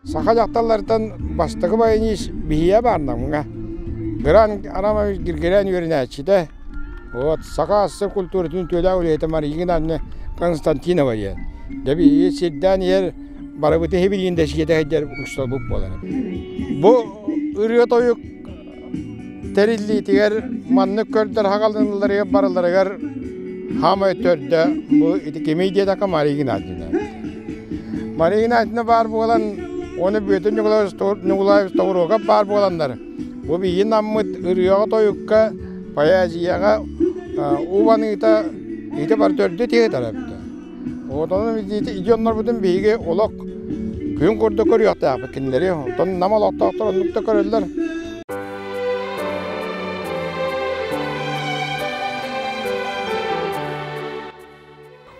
Speaker 18: Саха дьахталларыттан бастакы баянист биһиэ баарнамҥа. Гран Арамович Гиргирэн үөрэнээччитэ. Вот саха АССР культуратын үтүөлээх үлэһитэ Мария Геннадьевна Константинова диэн. Дьэ биһиги сирдээн иһэр барыбыты иһибилиин да сиэтэ сылдьар усталбыт буолар. Бу ырыа-тойук тэриллиитигэр маннык көрдөр хагалыныларыгар барыларыгар хаамай төрдө бу ити кимий диэтэххэ Мария Геннадьевна. Мария Геннадьевна баар буолан уонна Бүөтүр Ньукулаевич Тобуруокап баар буоланнар бу биһиги наммыт ырыаҕа-тойукка, поэзияҕа убаныыта ити бар төрдө тиһэ тарапта. Отонун идионнорбутун биһиги олох күн курдук көрүөхтээхпит кинилэри. Оттон нам олохтоохтор оннук да көрөллөр.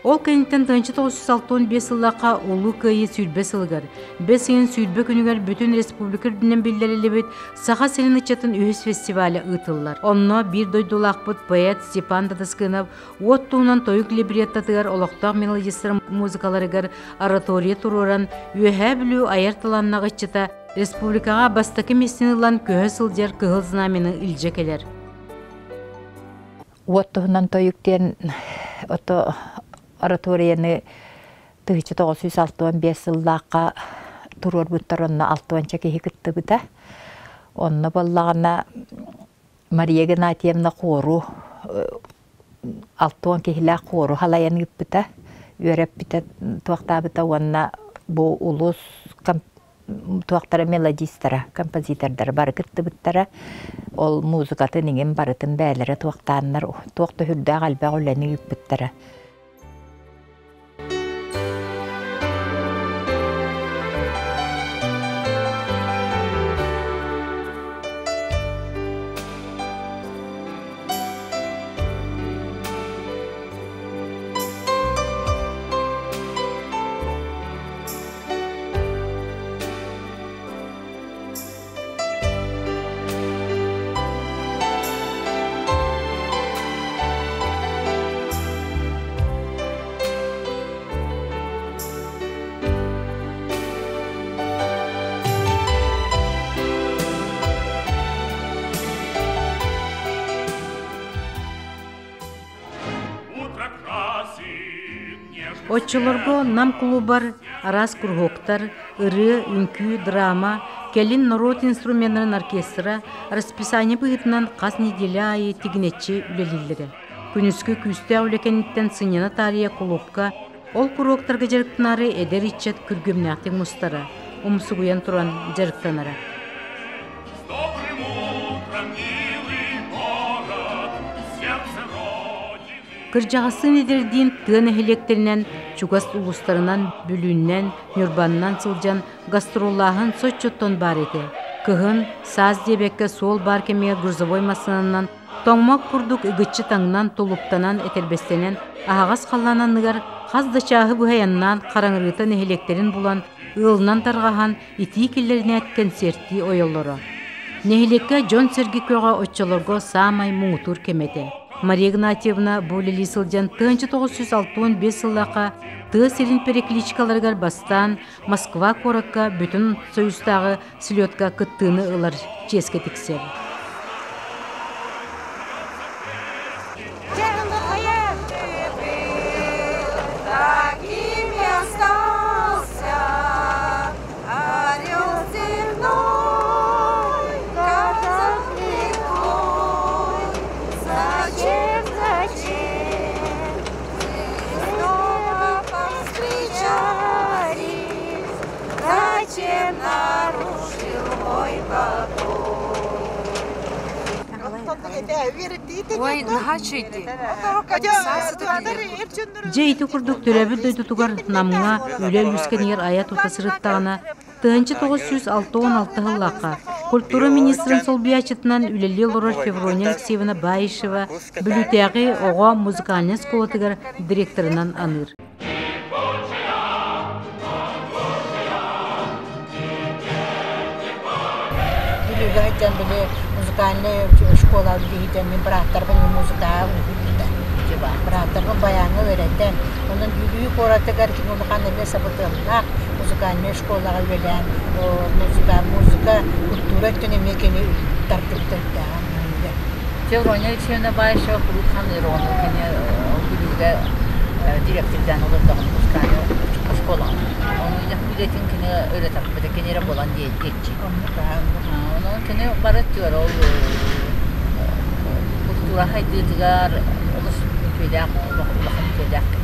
Speaker 4: Ол кэнниттэн 1965 сыллаахха Улуу Кыайыы сүүрбэ сылыгар, бэс ыйын сүүрбэ күнүгэр бүтүн республика үрдүнэн биллэриллибит Саха сирин ыччатын үһүс фестиваля ыытыллар. Онно биир дойдулаахпыт поэт Степан Татаскынов Уот туһунан тойук либреттатыгар олохтоох мелодистар музыкаларыгар оратория туруоран, Үөһээ Бүлүү айар талааннаах ыччата республикаҕа бастакы миэстэни ылан көһө сылдьар Кыһыл Знамяны илдьэ кэлэр.
Speaker 5: Уот туһунан тойук диэн ото ораторияны 1965 сыллаахха туруорбуттар онно алтуонча киһи кыттыбыта. Онно буоллаҕына Мария Геннадьевна хуору 60 киһилээх хуору халайан ыыппыта, үөрэппитэ, туохтаабыта уонна бу улуус туохтара мелодистара, композитордара бары кыттыбыттара. Ол музыкатын иҥин барытын бэйэлэрэ туохтааннар туох да сүрдээх элбэх үлэни ыыппыттара.
Speaker 4: Оччолорго Нам кулуубар араас куруһуоктар, ырыа, үҥкүү, драма, кэлин норуот инструменнарын оркестра расписание быһыытынан хас неделя аайы тигинэччи үлэлииллэрэ. Күнүскү күүстээх үлэ кэнниттэн сынньана таарыйа кулуупка ол куруоктарга дьарыктанаары эдэр ыччат күргүөмнээхтик мустара, умсугуйан туран дьарыктанара. Кырдьаҕастыын эдэрдиин тыа нэһилиэктэринэн, чугас улуустарынан, Бүлүүннэн, Ньурбаннан сылдьан гастроллааһын соччоттон баар этэ. Кыһын, саас диэбэккэ суол баар кэмигэр грузовой массыынанан тоҥмок курдук ыгыччы таҥнан, тулуктанан, этэрбэстэнэн, аһаҕас халлаан анныгар хас да чааһы быһа айаннаан хараҥарыыта нэһилиэктэрин булан, ыалынан тарҕаһан, итии киллэринээт кэнсиэртии ойоллоро. Нэһилиэккэ дьон-сэргэ көҕө оччолорго саамай муҥутуур кэмэ этэ. Мария Игнатьевна бу үлэлии сылдьан 1965 сыллаахха тыа сирин перекличкаларыгар бастаан Москва куоракка бүтүн Союзтааҕы слетка кыттыыны ылар чиэскэ тиксэр.
Speaker 12: Ой, наһаа үчүгэй.
Speaker 4: Дьэ ити курдук төрөөбүт дойдутугар Намҥа үлэ үскэнигэр айа-тута сырыттаҕына, 1966 сыллаахха культура министрин солбуйааччытынан үлэлии олорор Феврония Алексеевна Баишева Бүлүүтээҕи оҕо музыкальнай оскуолатыгар директорынан аныыр.
Speaker 11: Бүлүүгэ сылдьан били музыкальнай школа биһитэн мин бырааттарбын музыкаҕа уһуйбута. Бырааттарбын баяҥҥа үөрэтэн, онон Бүлүү куоратыгар кини улахан эмиэ сабыдыаллаах. Музыкальнай школаҕа үлэлээн, музыка, музыка, культура өттүн эмиэ кини тардыбыта үрдээҕин.
Speaker 10: Феврония Алексеевна Баишева куруук саныыр ону кини Бүлүүгэ директордаан олордоҕун музыкальнай школаҕа. Ону үлэтин кини өрө тарпыта, кини эрэ буолан диэччи. Онон кини бары өттүгэр ол культура хайдыытыгар олус үтүөлээх, улахан үтүөлээх киһи.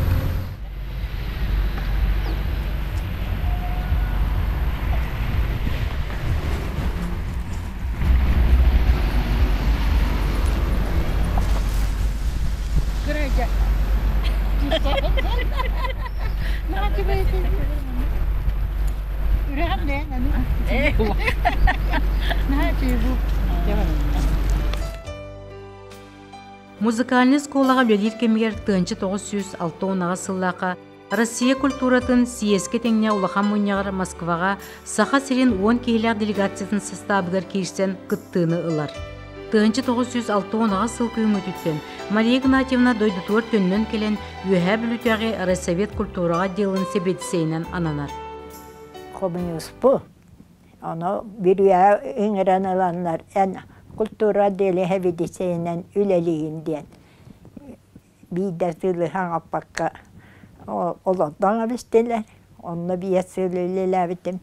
Speaker 4: Музыкальнай оскуолаҕа үлэлиир кэмигэр 1968 сыллаахха Россия культуратын съезкэ тэҥҥэ улахан мунньаҕар Москваҕа Саха сирин уон киһилээх делегациятын састаабыгар киирсэн кыттыыны ылар. 1968 сыл күһүҥҥүтүттэн Мария Игнатьевна дойдутугар төннөн кэлэн Үөһээ Бүлүүтээҕи Россовет культураҕа отделын сэбиэдиссэйинэн ананар.
Speaker 5: Хомуньууспу ону бүрүйэ ыҥыран ыланнар эн культура отделе сэбиэдиссэйинэн үлэлиигин диэн биирдэ сыылыһан аппакка олордон эбистилэр. Онно биэс сыл үлэлээбитим.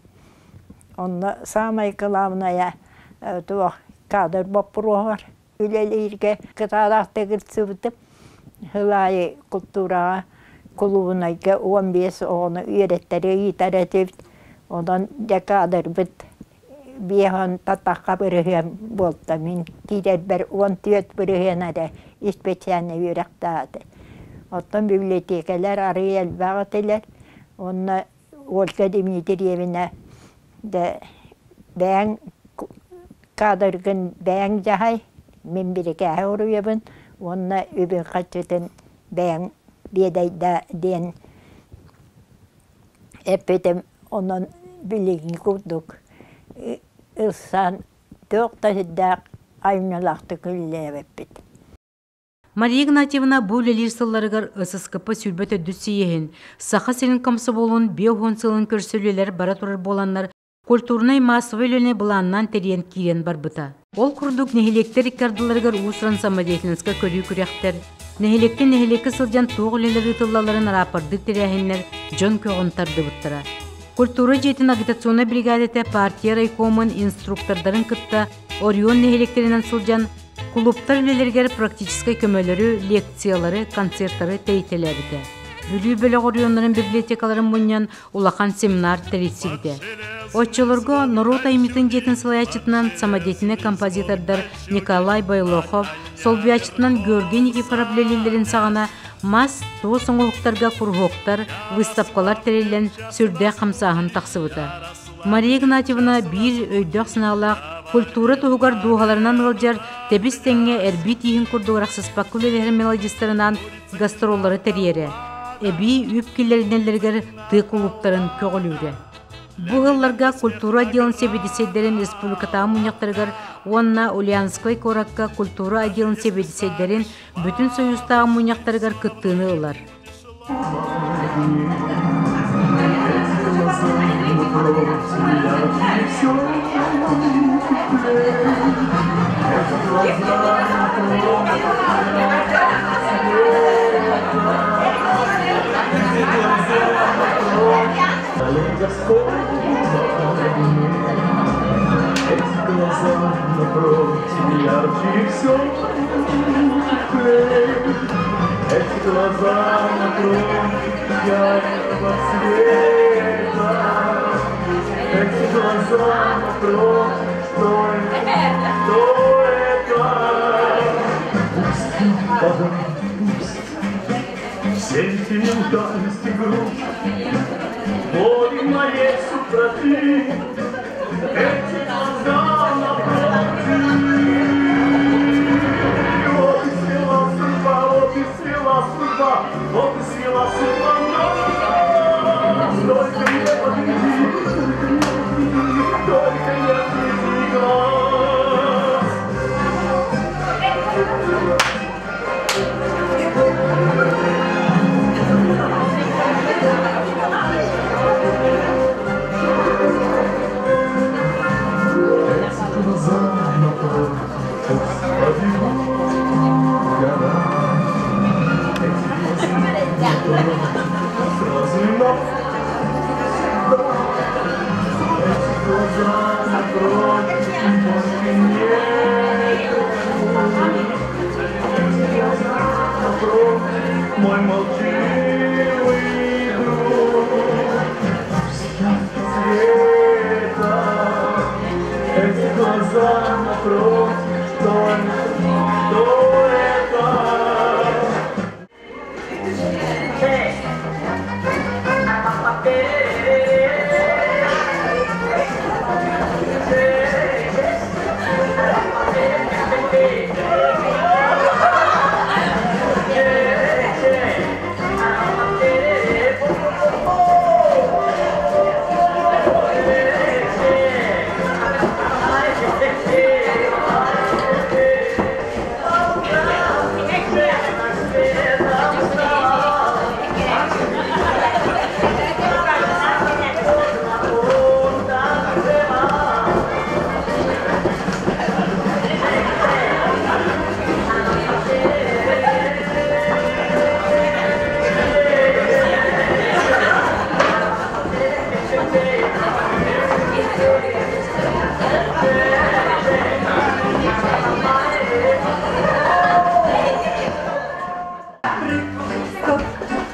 Speaker 5: Онно саамай кылаабынайа туох кадр боппуруоһугар үлэлииргэ кытаанахтык ылсыбытым. Сыл аайы култуураҕа кулуубунайга 15 оҕону үөрэттэри ыытар этибит. Онон дьэ кадрбыт 50 татахха бырыһыан буолта. Мин киирэрбэр 14 бырыһыан эрэ исписээлинэй үөрэхтээх этэ. Оттон библиотекалар арыый элбэх этилэр. Уонна Ольга Дмитриевна дэ бэйэҥ кадргын бэйэҥ дьаһай, мин бирикээһи уруйабын уонна үбүн харчытын бэйэҥ биэдэйдээ диэн эппитим. Онон билиҥҥи курдук ылсан туох да сирдээх айымньылаахтык үлэлээбиппит.
Speaker 4: Мария Игнатьевна бу үлэлиир сылларыгар ССКП 24 сийиэһин, Саха сирин комсомолун 50 сылын көрсө үлэлэр бара турар буоланнар, культурнай-массовай үлэни былааннаан тэрийэн киирэн барбыта. Ол курдук нэһилиэктэр икки ардыларыгар уус-уран самодеятельноска көрүү күрэхтэр, нэһилиэктэн нэһилиэккэ сылдьан туох үлэлэр ыытыллалларын араапардыыр тэрээһиннэр дьон көҕүн тардыбыттара. Культура дьиэтин агитационнай бригадата партия райкомун инструктордарын кытта Орион нэһилиэктэринэн сылдьан кулууптар үлэлэригэр практическай көмөлөрү, лекциялары, концертары тэйитэлээбитэ. Бүлүү бөлөх оройуоннарын библиотекаларын мунньан улахан семинар тэрийсибитэ. Оччолорго норуот айымньытын дьиэтин салайааччытынан самодеятельнай композитордар Николай Бойлохов, солбуйааччытынан Георгий Никифоров үлэлииллэрин саҕана мас, туос оҥоһуктарга куруһуоктар, выставкалар тэриллэн сүрдээх хамсааһын тахсыбыта. Мария Игнатьевна биир өйдөөх-санаалаах, культура туһугар дууһаларынан ыалдьар тэбис-тэҥҥэ эрбии тииһин курдук арахсыспакка үлэлэһэр мелодистарынаан гастроллары тэрийэрэ, эбии үп киллэринэллэригэр тыа кулууптарын көҕүлүүрэ. Бу ыалларга культура отделын сэбиэдиссэйдэрин республикатааҕы мунньахтарыгар уонна Ульяновскай куоракка культура отделын сэбиэдиссэйдэрин Бүтүн Союзтааҕы мунньахтарыгар кыттыыны ылар.
Speaker 19: Напротив, больше нету. Напротив, мой молчаливый друг. Света, эти глаза напротив, что это, что это?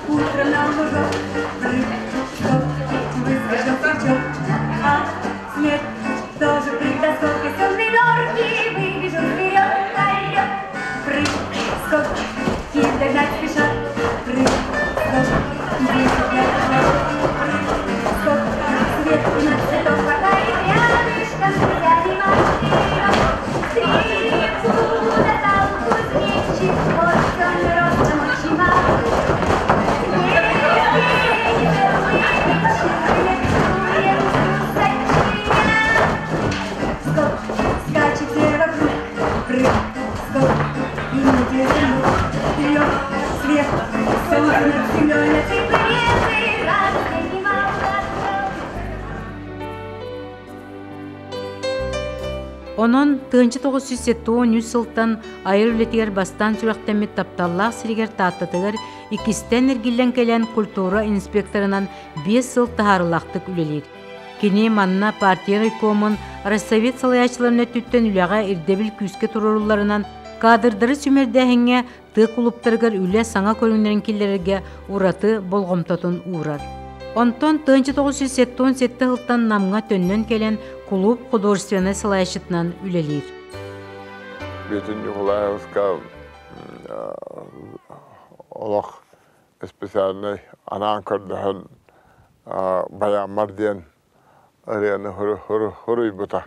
Speaker 20: Утро на лугу, прыг, скок, выскочил сверчок, а смерть тоже прыг до скока, темной норки выбежал вперед, орет, прыг, скок, кит догнать спешат, прыг, скок, 10 на шаг, прыг, скок, свет на цветок хватает рядышком, взяли машину, скрипку достал кузнечик, вот он ростом очень мал. Скачете вокруг, прыг, скок, и не держим вперед, свет, солнце над землей, на всей планеты, радостно немало.
Speaker 4: Онон 1973 сылтан айыр үлэтигэр бастаан сүрэхтэммит тапталлаах сиригэр Тааттатыгар иккистээн эргиллэн кэлэн культура инспекторынан 5 сыл таһаарылаахтык үлэлиир. Кини манна партия райкомун Россовет салайааччыларын өттүттэн үлэҕэ ирдэбил күүскэ туруорулларынан кадрдары сүмэрдээһиҥҥэ тыа кулууптарыгар үлэ саҥа көрүҥнэрин киллэрэргэ ураты болҕомтотун уурар. Онтон 1977 сылтан Намҥа төннөн кэлэн кулууп художественнай салайааччытынан үлэлиир.
Speaker 21: Бүтүн Ньукулаевска олох специальный анаан көрдөһөн баяммар диэн ырыаны хуруйбута.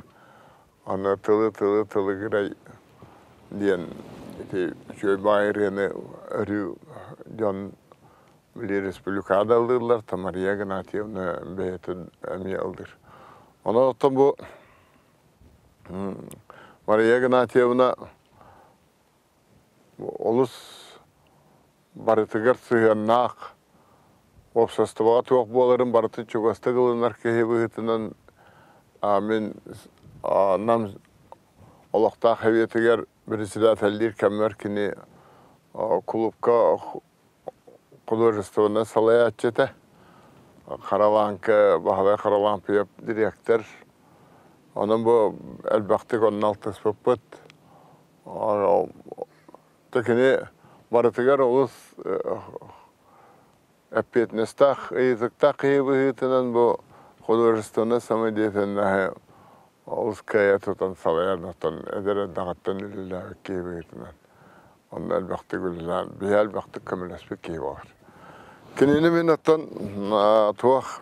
Speaker 21: Аны тылы-тылы тылыгырай диэн ити үчүгэй баай ырыаны өрүү дьон били республикада ыллыыллар, Тамария Игнатьевна бэйэтин эмиэ ыллыыр. Онон оттон бу Мария Игнатьевна олус барытыгар сыһыаннаах, уопсастыбаҕа туох буоларын барытын чугастык ылынар киһи быһыытынан мин Нам олохтоох эбиэтигэр председателлиир кэммэр кини кулуупка художественнай салайааччы этэ. Харалааҥка, Баһылай Харалаампыйап дириэктэр. Онон бу элбэхтик онно алтыспыппыт. Кини барытыгар олус эппиэтинэстээх, ыйытыктаах киһи быһыытынан бу художественнай самодеятельноһы олус кыайа тутан салайан оттон эдэр эрдэҕиттэн үлэлээбит киһи быһыытынан онно элбэхтик үлэлээн биһи элбэхтик көмөлөспүт киһи буолар. Кинини мин оттон туох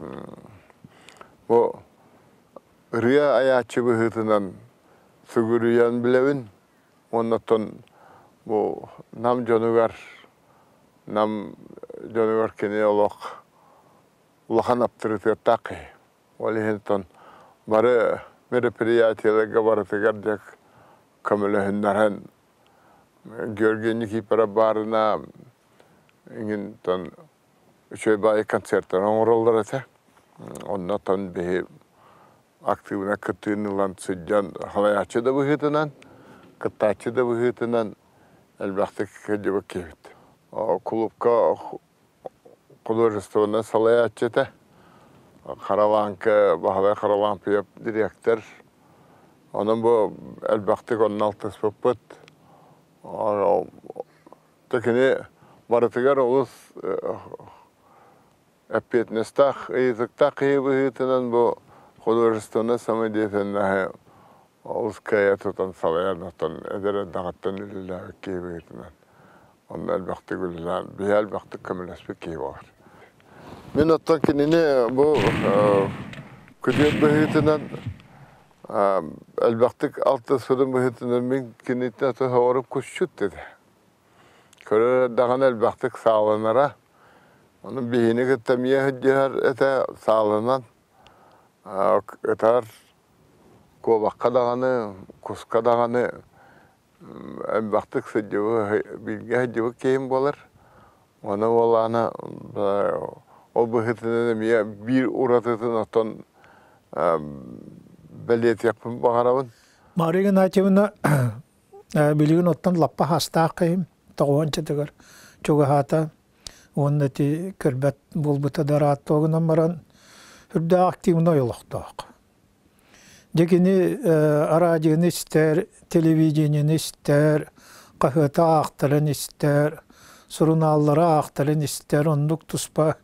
Speaker 21: бу ырыа айааччы быһыытынан сүгүрүйэн билэбин уонна оттон бу Нам дьонугар Нам дьонугар кини олох улахан аптарытыаттаах киһи. Ол иһин оттон бары мероприятиеларга барытыгар дьэ көмөлөһүннэрэн Георгий Никифоров баарына иҥин оттон үчүгэй баайы концертары оҥороллор этэ. Онно оттон биһи актыыбына кыттыыны ылан сылдьан халайааччы да быһыытынан, кыттааччы да быһыытынан элбэхтик сылдьыбыт киһибит. Кулуупка художественнай салайааччы этэ. Харалааҥка, Баһылай Харалаампыйап дириэктэр. Онон бу элбэхтик онно алтыспыппыт. Кини барытыгар олус эппиэтинэстээх, ыйытыктаах киһи быһыытынан бу художественнай самодеятельноһы олус кыайа тутан салайан оттон эдэр эрдэҕиттэн үлэлээбит киһи быһыытынан онно элбэхтик үлэлээн биһи элбэхтик көмөлөспүт киһи буолар. Мин оттон кинини бу күтүөт быһыытынан элбэхтик алтыспытым быһыытынан мин киниттэн тоһоҕоруп кусчут деді. Көрөр эрдэҕинэ элбэхтик сааланара. Ону биһини кытта эмиэ сылдьыһар этэ сааланан ытар куобахха даҕаны, куска даҕаны элбэхтик сылдьыбыт, бииргэ сылдьыбыт киһим буолар. Ону буоллаҕына ол быһыытынан эмиэ биир уратытын оттон бэлиэтиэхпин баҕарабын.
Speaker 8: Мария Игнатьевна билигин оттон лаппа хастаах киһим тоҕуончатыгар чугаһаата уонна ити көрбөт буолбута да ыраатта гынан баран үрдээх активнай олохтоох. Дьэ кини араадьыйаны истэр, телевидениени истэр, хаһыаты аахтаран истэр, сурунааллары аахтаран истэр, оннук туспа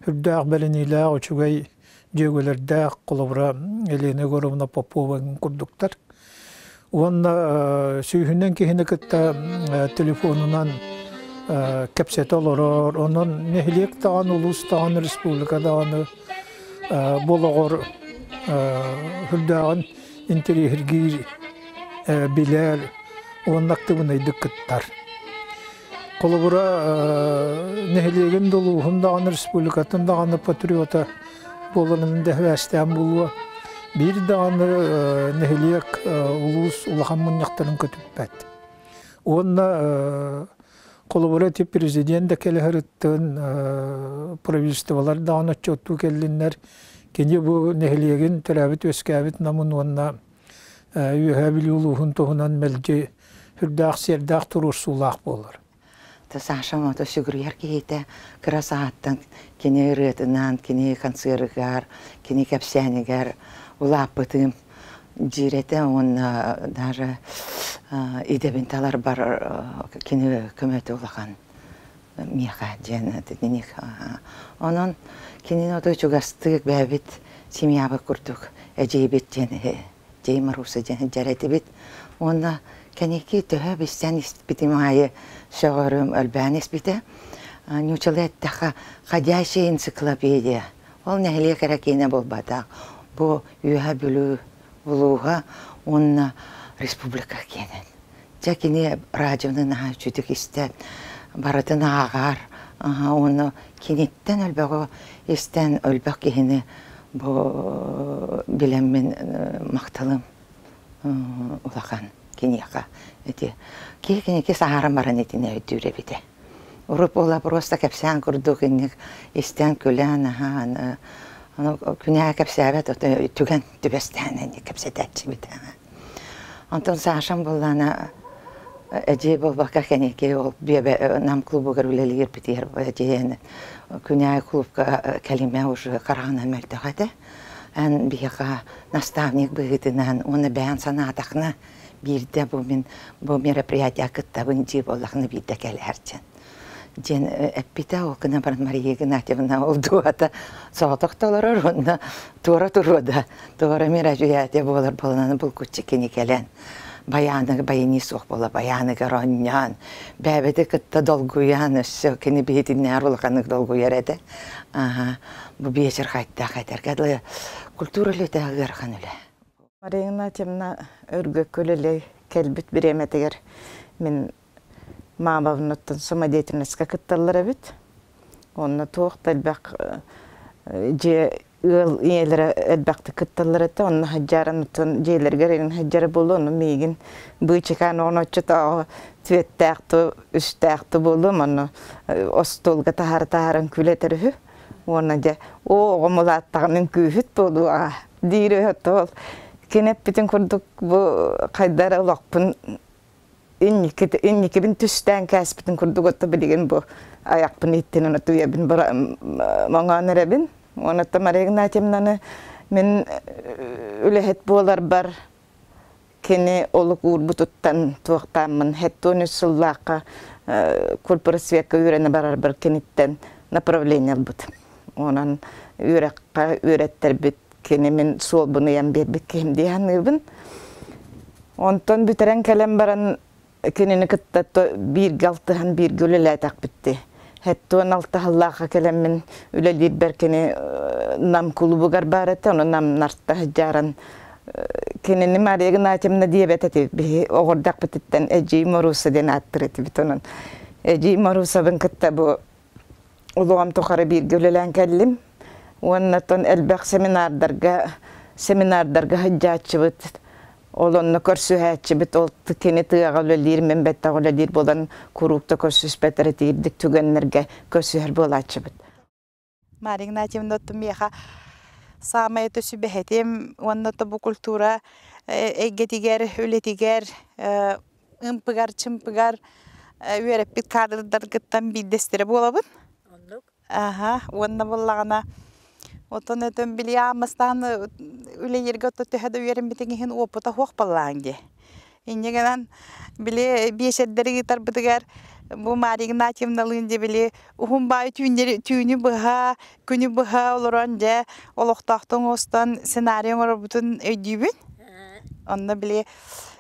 Speaker 8: үрдээх бэриниилээх үчүгэй дьүөгэлэрдээх, холобура Елена Егоровна Попова курдуктар. Уонна сүүһүнэн киһини кытта телефонунан кэпсэтэ олорор. Онон нэһилиэк даҕаны, улуус даҕаны, республика даҕаны бу олоҕор үрдээҕин интэриэһиргиир, билэр уонна актыыбынайдык кыттар. Холобура, нэһилиэгин да улууһун даҕаны, республикатын даҕаны патриота буоларын дэһбээстээн булуо. Биир даҕаны нэһилиэк улуус улахан мунньахтарын көтүппэт. Уонна холобура ити президент да кэлэһэрыттын правительстволар даҕаны отчуоттуу кэллиннэр кини бу нэһилиэгин төрөөбүт үөскээбит намын уонна Үөһээ Бүлүү улууһун туһунан мэлдьи үрдээх сиэрдээх туруорсуулаах буолар.
Speaker 22: Саша мото сүгүрүйэр киһитэ кыра саһаттан кини ырыатынан, кини концерыгар, кини кэпсээнигэр улааппытым диир этэ уонна даже идэбин таларбар кини көмөтө улахан миэхэ диэн итинник. Онон кинини ото чугастык бэйэбит семьябыт курдук эдьиийбит диэн дьэй Маруса диэн дьэрэтибит. Уонна кэники төһө билсэн испитим аайы сөҕөрүм өлбөөн испитэ. Ньуучалыы эттэххэ, ходячая энциклопедия. Ол нэһилиэк эрэ киинэ буолбатах. Бу Үөһэ Бүлүү улууһа уонна республика киэнэ. Дьэ кини радионы наһаа үчүгдүк истэн, барытын ааҕар. Уонна киниттэн өлбөҕү истэн өлбөх киһини бу билэммин махталым улахан киниэхэ. Ити киһи киники саһаран баран итини өйдүүр эбитэ. Урут буола просто кэпсээн курдук инник истэн күлэн аһаан күнээ кэпсээбэт түгэн түбэстээн инник кэпсэтээччибит. Онтон Сашам буоллаана эдьиэй буолбакка кэники ол биэбэ нам клубугар үлэлиир битиэр эдьиэйэн күнээй клубка кэлимэ уже хараҕынан мөлтөх этэ. Эн биһиэхэ наставник быһыытынан уонна бэйэн санаатахна биирдэ бу мин бу мероприятия кыттабын дии буоллахына биирдэ кэлээр диэн эппитэ ол гынан баран Мария Игнатьевна ол дууһата соҕотох толорор уонна туора туруода туора мероприятие буолар буолан булгуччу кини кэлэн байааны байыныы суох буола байааныгар оонньоон бэйэбити кытта долгуйан өссө кини биһитиннээр улаханнык долгуйар этэ бу биэчэр хайдах этэргэ дылы культура үлэтэ ыарахан үлэ.
Speaker 23: Мария Игнатьевна өргөккө үлэлэй кэлбит бириэмэтигэр мин Маамабыныттан самодеятельноска кытталлар эбит. Онно туох да элбэх дьиэ ыал ийэлэрэ элбэхтик кытталлар этэ. Онно сылдьааран дьиэлэригэр иҥин сылдьара буолуо. Ону миигин быычыкаан оҕоноччутооҕу цветтээх ту, үстээх ту буолуом. Ону остуолга таһаара таһааран күлэтэр үһү. Уонна дьэ, оо, оҕом улааттаҕына үҥкүүһүт буолуоҕа диир үһү. Оттон кини эппитин курдук бу хайда эрэ олохпун инникибин түстээн кээспитин курдук отто билигин бу айахпын ииттинэн отуйабын моҥоон эрэбин. Уонна Мария Игнатьевнаны мин үлэһит буоларбар Кини олук уурбутуттан туохтааммын 73 сыллаахха культпросвекка үөрэнэ барарбар киниттэн направление ылбытым. Онон үөрэххэ үөрэттэрбит кини мин суолбун ыйан биэрбит киһим дии саныыбын. Онтон бүтэрэн кэлэн баран кинини кытта бииргэ алтыһан бииргэ үлэлээтэхпит дии. Хэттуон алтаһаллаахха кэлэммин үлэлиирбэр кини Нам кулубугар баар этэ, ону Намнарта сылдьааран кинини Мария Игнатьевна диэбэт этибит. Биһи оҕордахпытыттан Эдьиий Моруса диэн ааттыр этибит. Онон Эдьиий Морусабын кытта бу улуҕам тухары бииргэ үлэлээн кэллим. Уонна оттон элбэх семинардарга семинардарга сылдьааччыбыт. Ол онно көрсүһээччибит, ол кини тыаҕа үлэлиир, мин бэттэх үлэлиир буолан куруук да көрсүспэт эрэ тиийдик түгэннэргэ көрсүһэр буолааччыбыт.
Speaker 1: Мария Игнатьевна оттон миэхэ саамай это сүбэһитим уонна бу культура эйгэтигэр, үлэтигэр, ымпыгар-чымпыгар үөрэппит кадрдаргыттан биирдэстэрэ буолабын. Аха, уонна буоллаҕына отон өтөн били ааммастаан үлэлииргэ ото төһө да үөрэммитиҥ иһин уопута суох буоллаҕыҥ дии. Инньэ гынан били биэчэрдэри ыытарбытыгар бу Мария Игнатьевналыын дьэ били уһун баайы түүннэри түүнү быһа, күнү быһа олорон дьэ олохтоохтук оҥостон сценарий оҥорорбутун өйдүүбүн. Онно били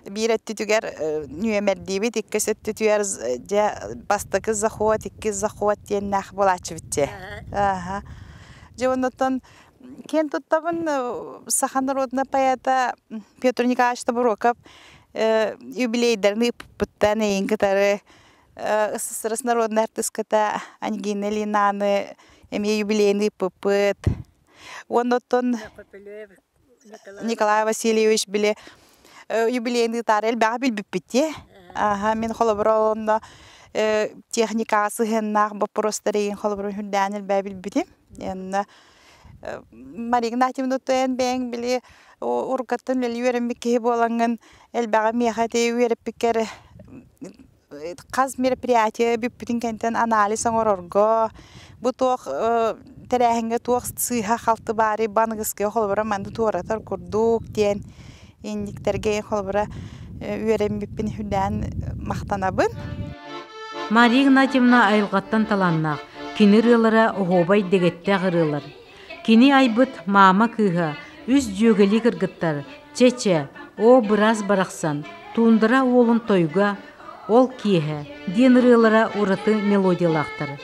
Speaker 1: биир өттүтүгэр нүөмэрдиибит, иккис өттүтүгэр дьэ бастакы заход, иккис заход диэннээх буолааччыбыт дьэ. Ааһа. Дьэ оннуттан киэн туттабын саха народнай поэта Петр Николаевич Тобуроков юбилейдарын ыыппыттан эйин кытары СССР народнай артыыската Ангина Ильинаны эмиэ юбилейын ыыппыппыт. Уонна оттон Николай Васильевич били юбилейный ыытаары элбэҕи билбиппит дии. Аха, мин холобура онно техникаҕа сыһыаннаах боппуруостары игин холобурун үрдээн элбэҕи билбитим. Онно Мария Игнатьевна эн бэйэҥ били уруккаттан үлэлии үөрэммит киһи буолаҥҥын элбэҕи миэхэ ити үөрэппиккэр хас мероприятие бүппүтүн кэнниттэн анализ оҥорорго, бу туох тэрээһиҥҥэ туох сыыһа-халты баарый баныгыскыга холобура манны туоратар курдук диэн инниктэргэ холобура үөрэммиппин үрдээн махтанабын.
Speaker 4: Мария Игнатьевна айылҕаттан талааннаах, кини ырыалара оһуобай дэгэттээх ырыалар. Кини айбыт «Маама кыыһа», үс дьүөгэлии кыргыттар, «Чэ-чэ, оо быраас барахсан», «Туундара уолун тойуга», «Ол киэһэ» диэн ырыалара ураты мелодиялаахтар.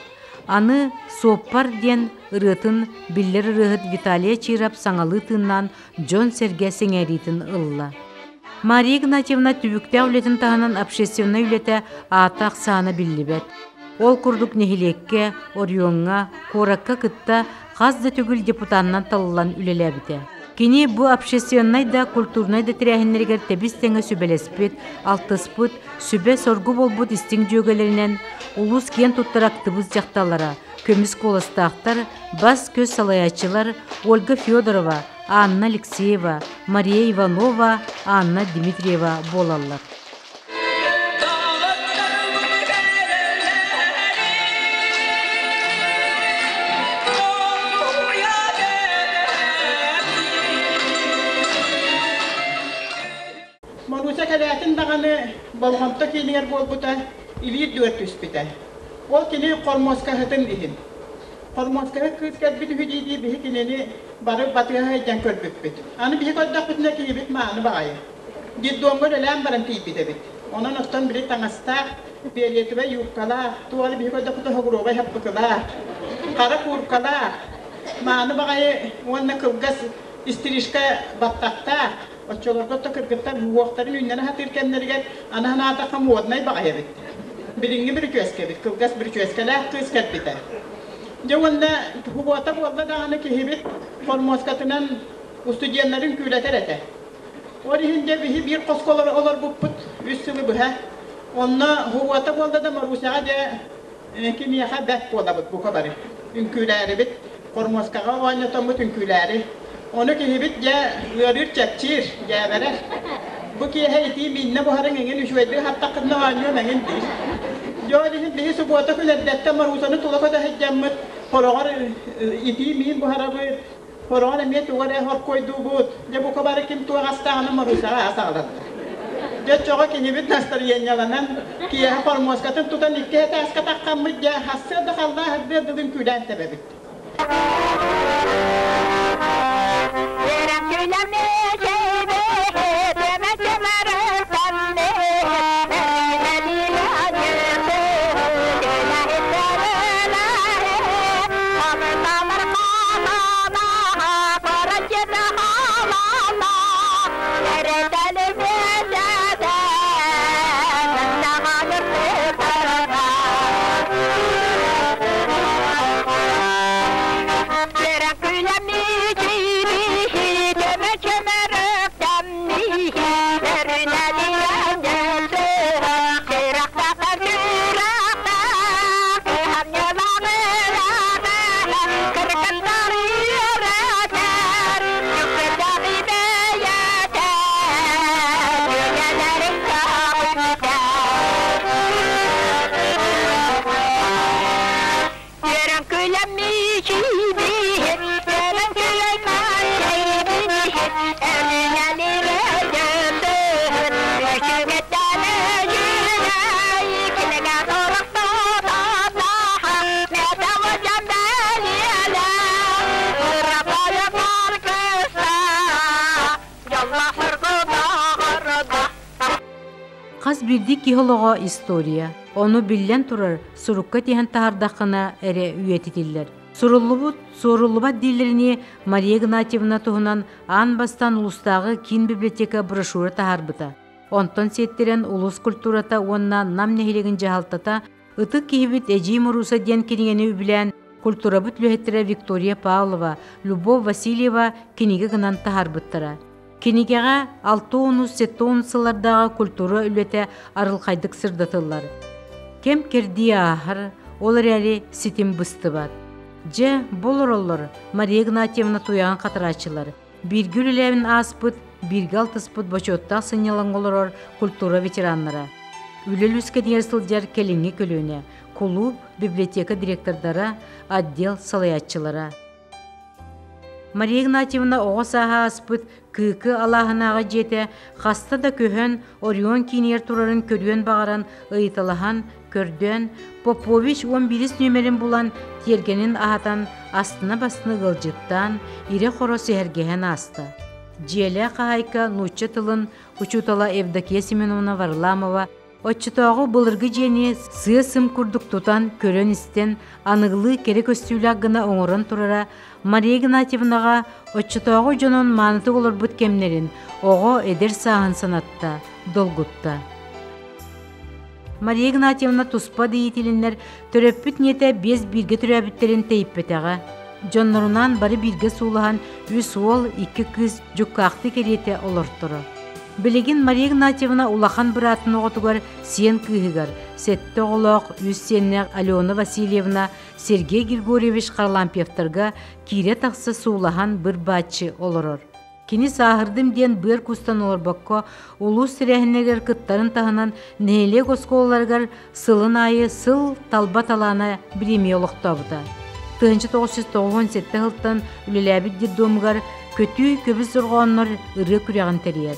Speaker 4: Аны «Суоппар» диэн ырыатын биллэр ырыаһыт Виталий Чиров саҥалыы тыыннаан дьон-сэргэ сэҥээриитин ылла. Мария Игнатьевна түбүктээх үлэтин таһынан общественнай үлэтэ аата-ахсаана биллибэт. Ол курдук нэһилиэккэ, оройуоҥҥа, куоракка кытта хас да төгүл депутатынан талыллан үлэлээбитэ. Кини бу общественнай да, культурнай да тэрээһиннэригэр тэбис-тэҥэ сүбэлэспит, алтыспыт, сүбэ-соргу буолбут истиҥ дьүөгэлэринэн улуус киэн туттар актыбыыс дьахталлара, көмүс куоластаахтар, бас-көс салайааччылар Ольга Федорова, Анна Алексеева, Мария Иванова, Анна Дмитриева буолаллар.
Speaker 15: Маруся кэлээтин даҕаны болҕомто киинигэр буолбута, илии үрдүгэр түспүтэ. Ол кини хормуоскаһытын иһин. Хормуоскаһыт кыыс кэлбит үһү дии-дии биһи кинини бары батыһа сылдьан көрбүппүт. Аны биһи көрдөхпүтүнэ киһибит мааны баҕайы. Детдомҥа үлэлээн баран тиийбит эбит. Онон оттон били таҥастаах, фиолетовай юбкалаах, туох эрэ биһи көрдөхпүтүнэ хогуруобай хаппыкылаах, хара кууркалаах, мааны баҕайы уонна кылгас истрижка баттахтаах, Оччолорго то кыргыттар уохтарын үүннэрэ сатыыр кэмнэригэр аны санаатахха моднай баҕайы эбит. Билиҥҥи бүрүчүөскэбит, кылгас бүрүчүөскэлээх кыыс кэлбитэ. Дьэ уонна кубуота буолла даҕаны киһибит хормуоскатынан устудьуоннарын күүлэтэр этэ. Ол иһин дьэ биһи биир хоско олорбуппут үс сылы быһа. Онно һуота буолла да Марусяҕа дьэ киниэхэ бэрт буолабыт бука бары. Үҥкүүлээрибит, хормуоскаҕа оонньотоммут үҥкүүлээри. Ону киһибит дьэ ыарыыр чэпчиир, дьээбэрэр. Бу киэһэ итии мииннэ буһарыҥ эҥин үчүгэйдик аһаттаххытына оонньуом эҥин диир. Дьэ ол иһин биһи субуота күн эрдэттэн Марусаны тула көтө сылдьаммыт, хороҕор итии миин буһарабыт, хороҕор эмиэ тугу эрэ хоркуойдуубут. Дьэ бука бары ким туох астааҕына Марусаҕа ас аҕалаллар. Дьэ чоҕо кинибит настарыйанньаланан киэһэ хормуоскатын тутан икки этээскэ таххаммыт дьэ хассыа да халлаа сырдыа дылын күлээн тэбэбит.
Speaker 4: Хас биирдии киһи олоҕо история. Ону биллэн турар, сурукка тиһэн таһаардаххына эрэ үйэтитиллэр. Суруллубут, суоруллубат дииллэринии Мария Игнатьевна туһунан аан бастаан улуустааҕы киин библиотека брошюра таһаарбыта. Онтон сиэттэрэн улуус культурата уонна Нам нэһилиэгин дьаһалтата Ытык киһибит Эдьиий Морууса диэн кинигэни үбүлээн культурабыт үлэһиттэрэ Виктория Павлова, Любовь Васильева кинигэ гынан таһаарбыттара. Кинигэҕэ 60-70 сыллардааҕы культура үлэтэ арылхайдык сырдатыллар. Кэм кэрдии ааһар, ол эрээри ситим быстыбат. Дьэ, бу олороллор Мария Игнатьевна туйаҕын хатарааччылар, бииргэ үлэлээбин ааспыт, бииргэ алтыспыт бочуоттаах сынньалаҥҥа олорор культура ветераннара. Үлэ үлүскэтигэр сылдьар кэлиҥҥи көлүөнэ, кулууп, библиотека директордара, отдел салайааччылара. Мария Игнатьевна оҕо сааһа ааспыт Кыыкы алааһынааҕы дьиэтэ хаста да көһөн, Орион киинигэр турарын көрүөн баҕаран, ыйыталаһан, көрдөөн, Попович 11 нүөмэрин булан, тиэргэнин аһатан, астына-бастына ыалдьыттаан, ирэ-хоро сэһэргэһэн ааста. Дьиэлээх хаһаайка нуучча тылын учуутала Евдокия Семеновна Варламова оччотооҕу былыргы дьиэни сыа-сым курдук тутан, көрөн-истэн, аныгылыы кэрэ көстүүлээх гына оҥорон турара Мария Игнатьевнаҕа оччотооҕу дьонун маанытык олорбут кэмнэрин, оҕо эдэр сааһын санатта, долгутта. Мария Игнатьевна туспа да иитилиннэр төрөппүт ийэтэ биэс бииргэ төрөөбүттэрин тэйиппэтэҕэ. Дьоннорунаан бары бииргэ суулаһан үс уол, икки кыыс дьуккаахтыы кэриэтэ олорторо. Билигин Мария Игнатьевна улахан быраатын оҕотугар сиэн кыыһыгар, сэттэ оҕолоох, үс сиэннээх Алена Васильевна, Сергей Григорьевич Харлампьевтарга киирэ-тахса суулаһан быр-бааччы олорор. Кини сааһырдым диэн быар кустан олорбокко, улуус тэрээһиннэригэр кыттарын таһынан нэһилиэк оскуолаларыгар сылын аайы сыл талба талаана бириэмийэ олохтообута. 1997 сылтан үлэлээбит детдомугар көтүү көбүс дорҕооннор ырыа күрэҕин тэрийэр.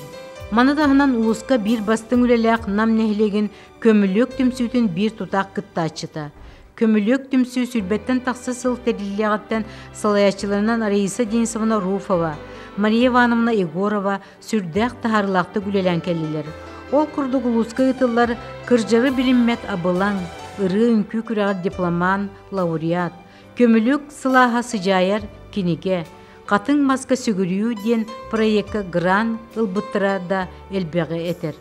Speaker 4: Маны таһынан улууска биир бастыҥ үлэлээх Нам нэһилиэгин Көмүлүөк түмсүүтүн биир тутаах кыттааччыта. Көмүлүөк түмсүү сүүрбэттэн тахса сыл тэриллиэҕиттэн салайааччыларынан Раиса Денисовна Руфова, Мария Ивановна Егорова сүрдээх таһаарыылаахтык үлэлээн кэллилэр. Ол курдук улууска ыытыллар Кырдьары билиммэт абылаҥ, ырыа-үҥкүү күрэҕэр дипломант, лауреат, Көмүлүөк сылааһа сыдьаайар кинигэ, Хатыҥ маска сүгүрүйүү диэн проекка грант ылбыттара да элбэҕи этэр.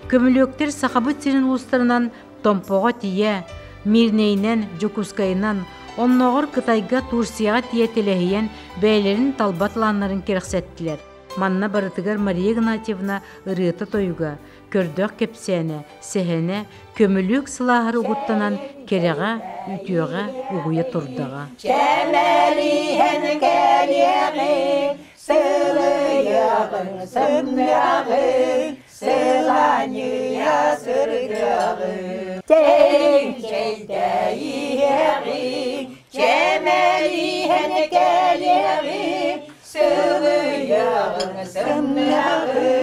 Speaker 4: Көмүлүөктэр Сахабыт сирин улуустарынан Томпоҕо тиийэ, Мирнэйинэн, Дьокуускайынан, оннооҕор Кытайга, Турцияҕа тиийэ тэлэһийэн бэйэлэрин талба талааннарын кэрэхсэттилэр. Манна барытыгар Мария Игнатьевна ырыата-тойуга, көрдөөх кэпсээнэ, сэһэнэ, көмүлүөк сылааһар угуттанан кэрэҕэ, үтүөҕэ угуйа турдаҕа.
Speaker 2: Чэмэлиһэн кэлиэҕиҥ, сылыйыаҕыҥ, сымныаҕыҥ, Сыланьыйа сырдыаҕыҥ, Чэйиҥ чэйдэйиэҕиҥ, Чэмэлиһэн кэлиэҕиҥ, Сылыйыаҕыҥ, сымныаҕыҥ.